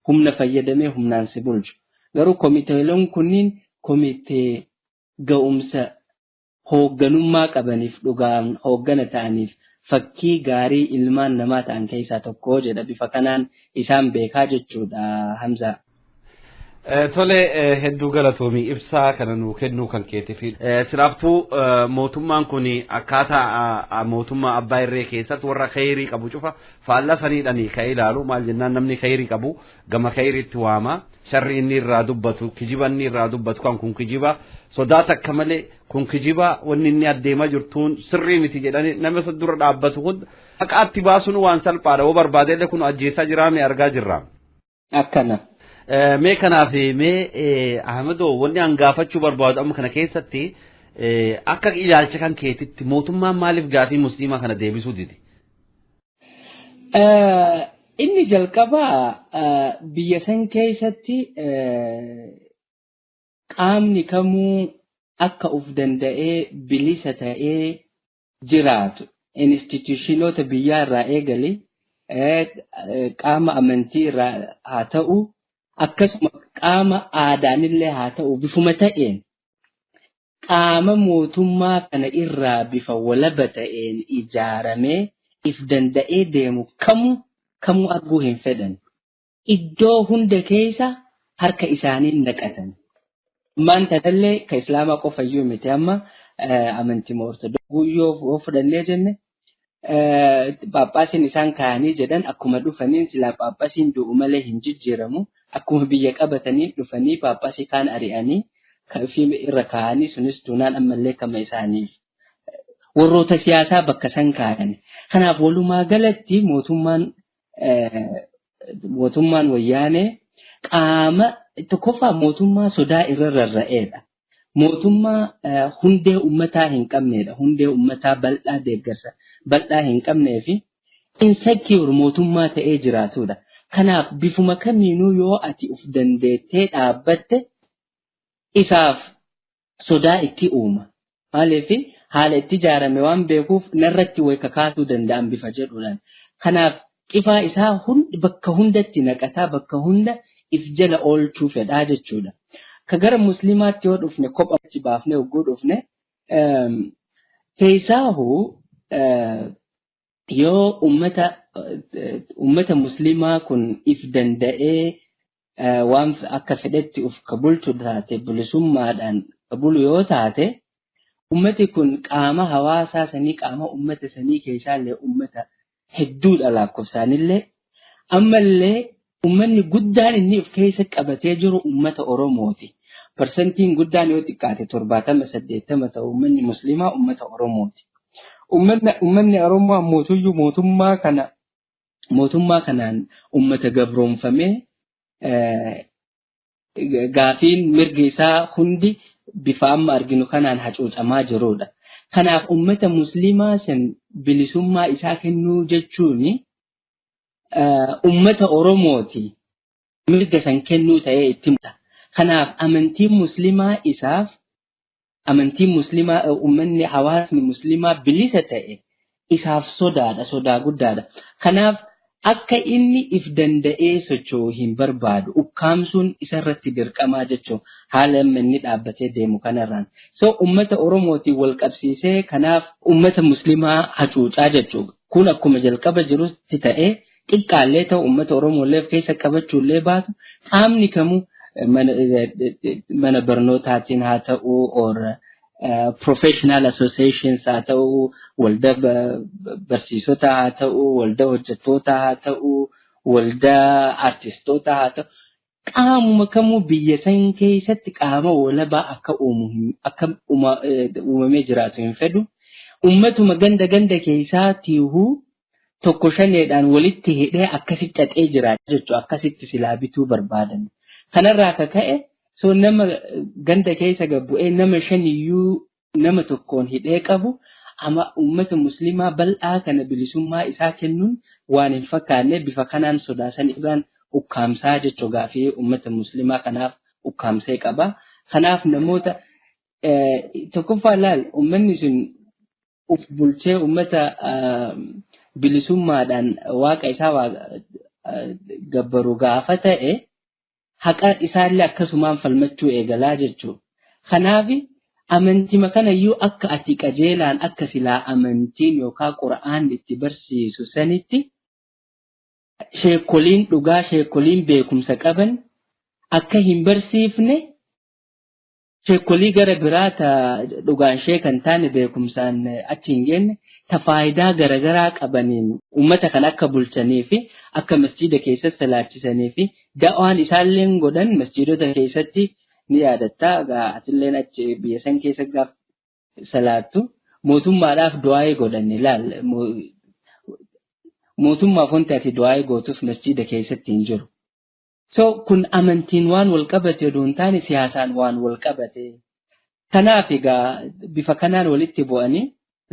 humna fayyadamee humnaan si bulchu. Garuu komiteeleen kunniin komitee ga'umsa hoogganummaa qabaniif, dhugaan hooggana ta'aniif fakkii gaarii ilmaan namaa ta'an keessaa tokko jedha, bifa kanaan isaan beekaa jechuudha, Hamzaa. Tole, hedduu galatoomii ibsaa kana nuu kennuu kan keetiif. Silaaftuu mootummaan kun akkaataa mootummaa abbaa irree keessatti warra khayrii qabu cufa faallaa saniidhani kan ilaalu. Maal jennaan, namni khayrii qabu gama khayriitti waama. Sharri inni irraa dubbatu, kijiba inni irraa dubbatu kan kun kijiba sodaa takka malee, kun kijiba, wanni inni adeemaa jirtuun sirrii miti jedhanii nama isa dura dhaabbatu kun maqaatti baasuun waan salphaadha. Yoo barbaadellee kun ajjeesaa jiraame argaa jirra. Akkana. Mee kanaaf mee Ahmedoo, wanni an gaafachuu barbaadu amma kana keessatti, akka ilaalcha kan keetitti mootummaan maaliif gaafii musliimaa kana deebisuu dide? Inni jalqabaa, biyya san keessatti qaamni kamuu akka uf danda'ee bilisa ta'ee jiraatu, institutionoota biyyaa irraa eegalee qaama amantii irraa haa ta'u, akkasuma qaama aadaanillee haa ta'u, bifuma ta'een qaama mootummaa kana irraa bifa walaba ta'een ijaaramee if danda'ee deemu kamuu arguu hin fedhan. Iddoo hunda keessa harka isaanii naqatan. Ammaan tanallee ka islaamaa qofa iyyuu miti, amma amantii Ortodoksii yoo fudhannee jenne, Phaaphaasiin isaan kaa'anii jedhan akkuma dhufaniin silaa Phaaphaasiin du'u malee hin jijjiiramu. Akkuma biyya qabatanii dhufanii Phaaphaasii kaan ari'anii fi irra kaa'anii, sunis duunaan ammallee kama isaaniif warroota siyaasaa bakka san kaa'an. Kanaaf walumaa galatti mootummaan wayyaanee qaama tokkoffaa mootummaa sodaa irra rarra'eedha. Mootummaa hundee uummataa hin qabnedha. Hundee uummataa bal'aa, deeggarsa bal'aa hin qabnee fi insecure mootummaa ta'ee jiraatudha. Kanaaf bifuma kamiinuu yoo ati uf dandeettee dhaabbatte isaaf sodaa itti uuma. Maaliif, haala itti ijaarame waan beekuuf narratti wayi kakaasuu danda'an bifa jedhuudhaan. Kanaaf qifaa isaa bakka hundatti naqataa, bakka hunda if jala oolchuu fedhaa jechuudha. Ka gara musliimaatti yoo dhufne, kophaatti baafnee hogguu dhufne, keessaahu yoo ummata musliimaa kun if danda'ee waan akka fedhetti uf ka bulchu taate, bilisummaadhaan ka bulu yoo taate, ummati kun qaama hawaasaa sanii, qaama ummata sanii keessaallee ummata hedduudha lakkoofsaanillee. Ammallee ummanni guddaan inni of keessa qabatee jiru ummata Oromooti. Parsantiin guddaan yoo xiqqaate 70, 80 ta'u ummanni musliimaa ummata Oromooti. Ummanni Oromoo ammoo mootummaa kanaan ummata gabroonfamee, gaafiin mirgi isaa hundi bifa amma arginu kanaan hacuucamaa jirudha. Kanaaf ummata musliimaa san bilisummaa isaa kennuu jechuun ummata Oromooti mirga san kennuu ta'ee itti mul'ata. Kanaaf amantiin musliimaa isaaf, amantiin musliimaa, uummanni, hawaasni musliimaa bilisa ta'e isaaf sodaadha, sodaa guddaadha. Kanaaf akka inni if danda'ee socho'u hin barbaadu. Ukkaamsuun isarratti dirqamaa jechuun haala amma inni dhaabbatee deemu kanarraan. So ummata Oromootiin wal qabsiisee kanaaf ummata musliimaa hacuucaa jechuudha. Kun akkuma jalqaba jirutti ta'ee, xiqqaallee ta'u, ummata Oromoolee of keessa qabachuullee baatu, qaamni kamuu mana barnootaatiin haa ta'u or professional associations haa ta'u, waldaa barsiisota haa ta'u, waldaa hojjettoota haa ta'u, waldaa artistoota haa ta'u, qaamuma kamuu biyya san keessatti qaama walabaa akka uumu, akka uumamee jiraatu hin fedhu. Ummatuma ganda ganda keessaa tiihuu tokko shaneedhaan walitti hidhee akkasitti xaxee jiraata jechuudha. Akkasitti silaa bituu barbaadan. Kanarraa akka ka'e, so nama ganda keessa gabbu'ee nama shaniyyuu nama tokkoon hidhee qabu ama ummata musliimaa bal'aa kana bilisummaa isaa kennuun waan hin fakkaanne, bifa kanaan sodaasan irraan ukkaamsaa jechuu, gaafii ummata musliimaa kanaaf ukkaamsee qaba. Kanaaf namoota tokkoffaa laal, ummanni sun uf bulchee ummata bilisummaadhaan waaqa isaa gabbaru gaafa ta'e, haqa isaallee akkasumaan falmachuu eegalaa jechuudha. Kanaaf amantima kanayyuu akka ati qajeelaan, akka silaa amantiin yookaan qura'aan itti barsiisu sanitti, sheekoliin dhugaa, sheekoliin beekumsa qaban Akka hin barsiifne sheekolii gara biraa ta dhugaan ishee kan taane beekumsaan achi hin geenne ta faayidaa garaagaraa qabaniin uummata kan akka bulchanii fi akka masjiida keessatti salaachisanii fi da'waan isaallee godhan masjiidota keessatti ni yaadatta. Atilleen achi biyya san keessa gaaf salaattu mootummaadhaaf du'aa godhan ilaal. Mootummaaf wanti ati du'aa gootuuf masjiida keessatti hin jiru. So kun amantiin waan wal qabate odoo hin taane siyaasaan waan wal qabate. Kanaaf egaa bifa kanaan walitti bu'anii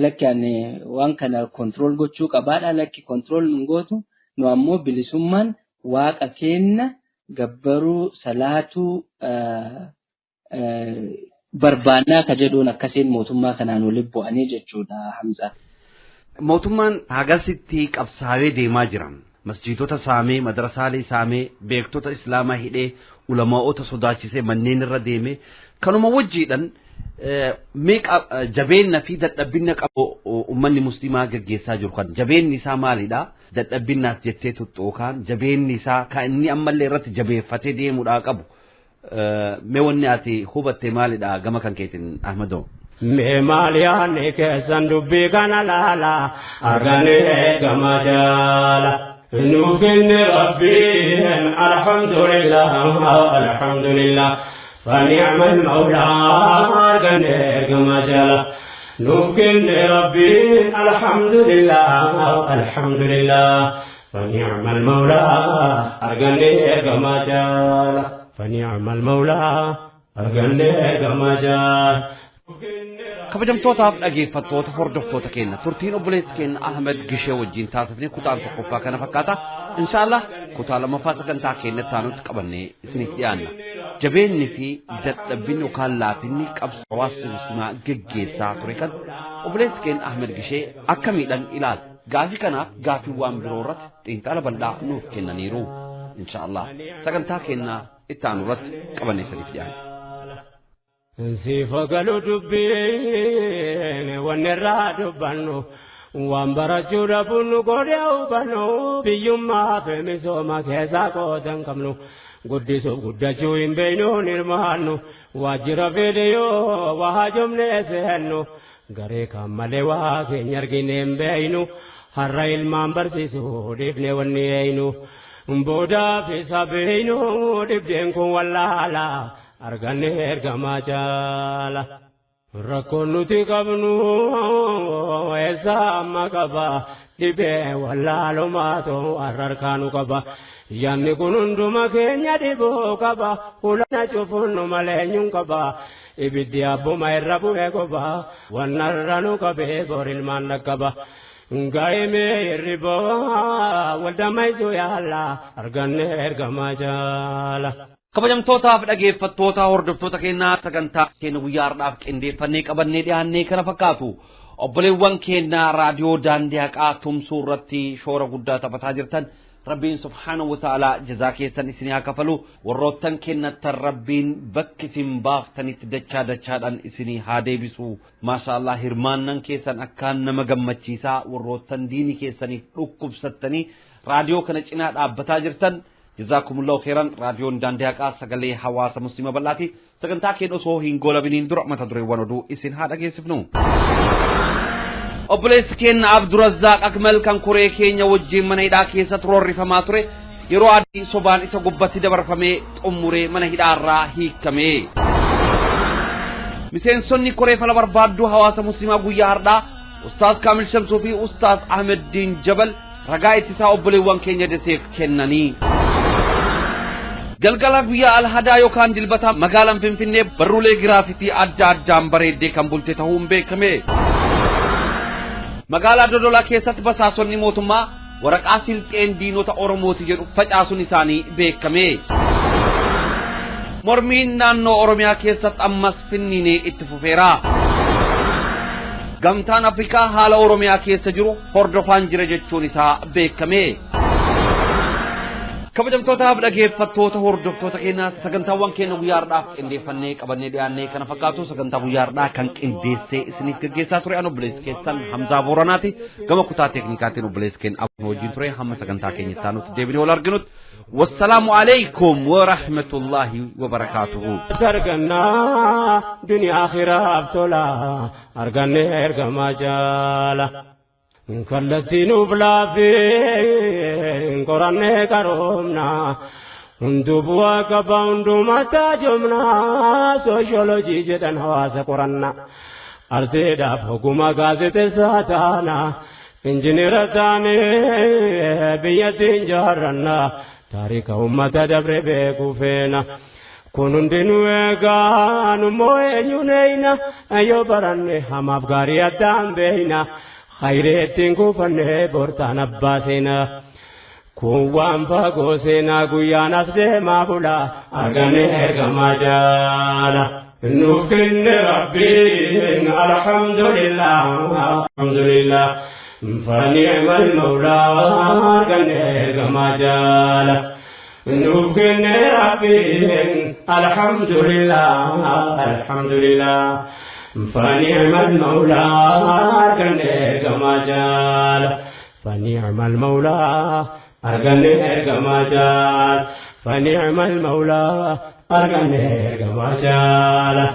lakki ani waan kana control gochuu qabaadha lakki control nun gootu nu ammoo bilisummaan waaqa keenna gabbaruu salaatuu barbaannaa ka jedhuun akkasiin mootummaa kanaan walitti bu'anii jechuudha Hamza. Mootummaan hagasitti qabsaa'ee deemaa jiran masjiidota saamee madrasaalee saamee beektota islaamaa hidhee ulamaa'ota sodaachisee manneen irra deemee kanuma wajjiidhaan meeqa jabeenna fi dadhabbinna qabu uummanni musliimaa gaggeessaa jiru kan jabeenni isaa maalidha dadhabbinnaas jettee tuttuukaan jabeenni isaa kan inni ammallee irratti jabeeffatee deemuudhaa qabu mee wanni ati hubatte maalidha gama kan keetiin Ahmadoo. Mee maal yaadni keessan dubbii kana laala arganii gama jaala. Nuuf kenne rabbiin alhamdulillah alhamdulillah فنعم المولى أرغني كما جلا نوكن ربي الحمد لله الحمد لله فنعم المولى أرغني كما جلا فنعم المولى أرغني كما جلا Kabajamtootaaf dhaggeeffattoota hordoftoota keenya turtiin obboleessi keenya Ahmed Gishee wajjin taasifne kutaan tokkoffaa kana fakkaata. Inshaallah kutaa lammaffaa sagantaa keenyatti aanutti qabannee isiniif dhiyaanna. Jabeenni fi dadhabbinni yookaan laafinni qabsoo hawaasa musliimaa geggeessaa ture kan obboleessi keenya Ahmed Gishee akkamiidhaan ilaala. Gaafii kanaaf gaafiiwwan biroo irratti xiinxala bal'aa nuuf kennaniiru. Inshaallah sagantaa keenya itti aanu irratti qabannee isiniif dhiyaanna. Sifa galu dubbiin wanni irraa dubbannu waan barachuu dhabuun nu godhe hubannu biyyummaa fi misooma keessaa qooda hin qabnu guddisuuf guddachuu hin beeknuun hirmaannu waajjira fidiyoo waa hajomnee seennu garee kan malee waa keenya argine hin beeknu har'a ilmaan barsiisuu dhiifne wanni eeynu boodaa fi sabeeynu dhibdeen kun wallaala. Arganne ergamaa jaala rakkoon nuti qabnu eessa amma qaba dhibee wallaalumaatu har'arkaanu qaba yaadni kun hunduma keenya dhibuu qaba ulana cufuun nu malee eenyuun qaba ibiddi abbuma irra bu'ee qoba wannarra nu qabee bor ilmaan dhaqqaba. Gaa'imee hirriboo waldammaysuu yaala arganne ergamaa jaala. Kabajamtootaaf dhaggeeffattoota hordoftoota keenyaa sagantaa keenya guyyaa har'aaf qindeeffannee qabannee dhiyaannee kana fakkaatu obboleewwan keenya raadiyoo daandii haqaa tumsuu irratti shoora guddaa taphataa jirtan rabbiin subhaanahu wa ta'aalaa jazaa keessan isinii haa kafalu warroottan kennattan rabbiin bakki isin baaftanitti dachaa dachaadhaan isinii haa deebisu maashaallah hirmaannan keessan akkaan nama gammachiisaa warroottan diinii keessaniif dhukkubsattanii raadiyoo kana cinaa dhaabbataa jirtan. Jazakumullahu khairan raadiyoon daandii haqaa sagalee hawaasa musliima bal'aati sagantaa keenya osoo hin goolabiniin dura mata dureewwan oduu isin haa dhageessifnu. Obboleessi keenya Abdurazzaaq Akmal kan koree keenya wajjin mana hidhaa keessatti roorrifamaa ture yeroo adii sobaan isa gubbatti dabarfamee xumuree mana hidhaarraa hiikame. Miseensonni koree fala barbaadduu hawaasa musliimaa guyyaa har'aa Ustaaz Kaamil Shamsuu fi Ustaaz Ahmed Diin Jabal ragaa ittisaa obboleewwan keenya daseef kennanii. Galgala guyyaa alhadaa yookaan dilbataa magaalaan Finfinnee barruulee giraafitii adda addaan bareeddee kan bulte ta'uun beekame. Magaalaa Dodolaa keessatti basaasonni mootummaa waraqaa silxeen diinota Oromooti jedhu facaasuun isaanii beekame. Mormiin naannoo Oromiyaa keessatti ammas finniinee itti fufeera. Gamtaan Afrikaa haala Oromiyaa keessa jiru hordofaan jira jechuun isaa beekame. Kabajamtootaaf dhaggeeffattoota hordoftoota keenyaa, sagantaawwan keenya guyyaa har'aaf qindeeffannee qabannee dhiyaannee kana fakkaatu. Sagantaa guyyaa har'aa kan qindeessee isiniif gaggeessaa ture an obboleessi keessan Hamzaa Booranaati. Gama kutaa teeknikaatiin obboleessi keenya Abuu wajjin ture. Hamma sagantaa keenya itti aanutti deebinee wal arginutti, wassalaamu alaikum wa rahmatullahi wa barakaatuhu. Argannaa duniyaa akhiraaf tola arganne ergamaa jaala. Kallattii nuuf laaffee qorannee qaroomna. Hunduu bu'aa qaba, hundumaa taajomna. Sooshoolojii jedhan hawaasa qoranna. Arteedhaaf ogummaa gaazexeessaa taana. Injineera taanee biyyattiin jaarranna. Taarika uummata dabre beekuu feena. Kun hundinuu eegaa nummoo eenyuun eeyna, yoo baranne hamaaf gaarii addaan beeyna. Hayree ittiin kuufannee bortaan abbaa seenaa. Kun waan fagoo seenaa, guyyaan as deemaa bula arganne ergamaa jaala. Nuuf kenne Rabbiin, alhamdulillah, alhamdulillah. فنعم المولى arganne ergamaa jaala. Nuuf kenne Rabbiin, alhamdulillah, alhamdulillah. فنعم المولى arganne ergamaa jaala. فنعم المولى arganne ergamaa jaala. فنعم المولى arganne ergamaa jaala.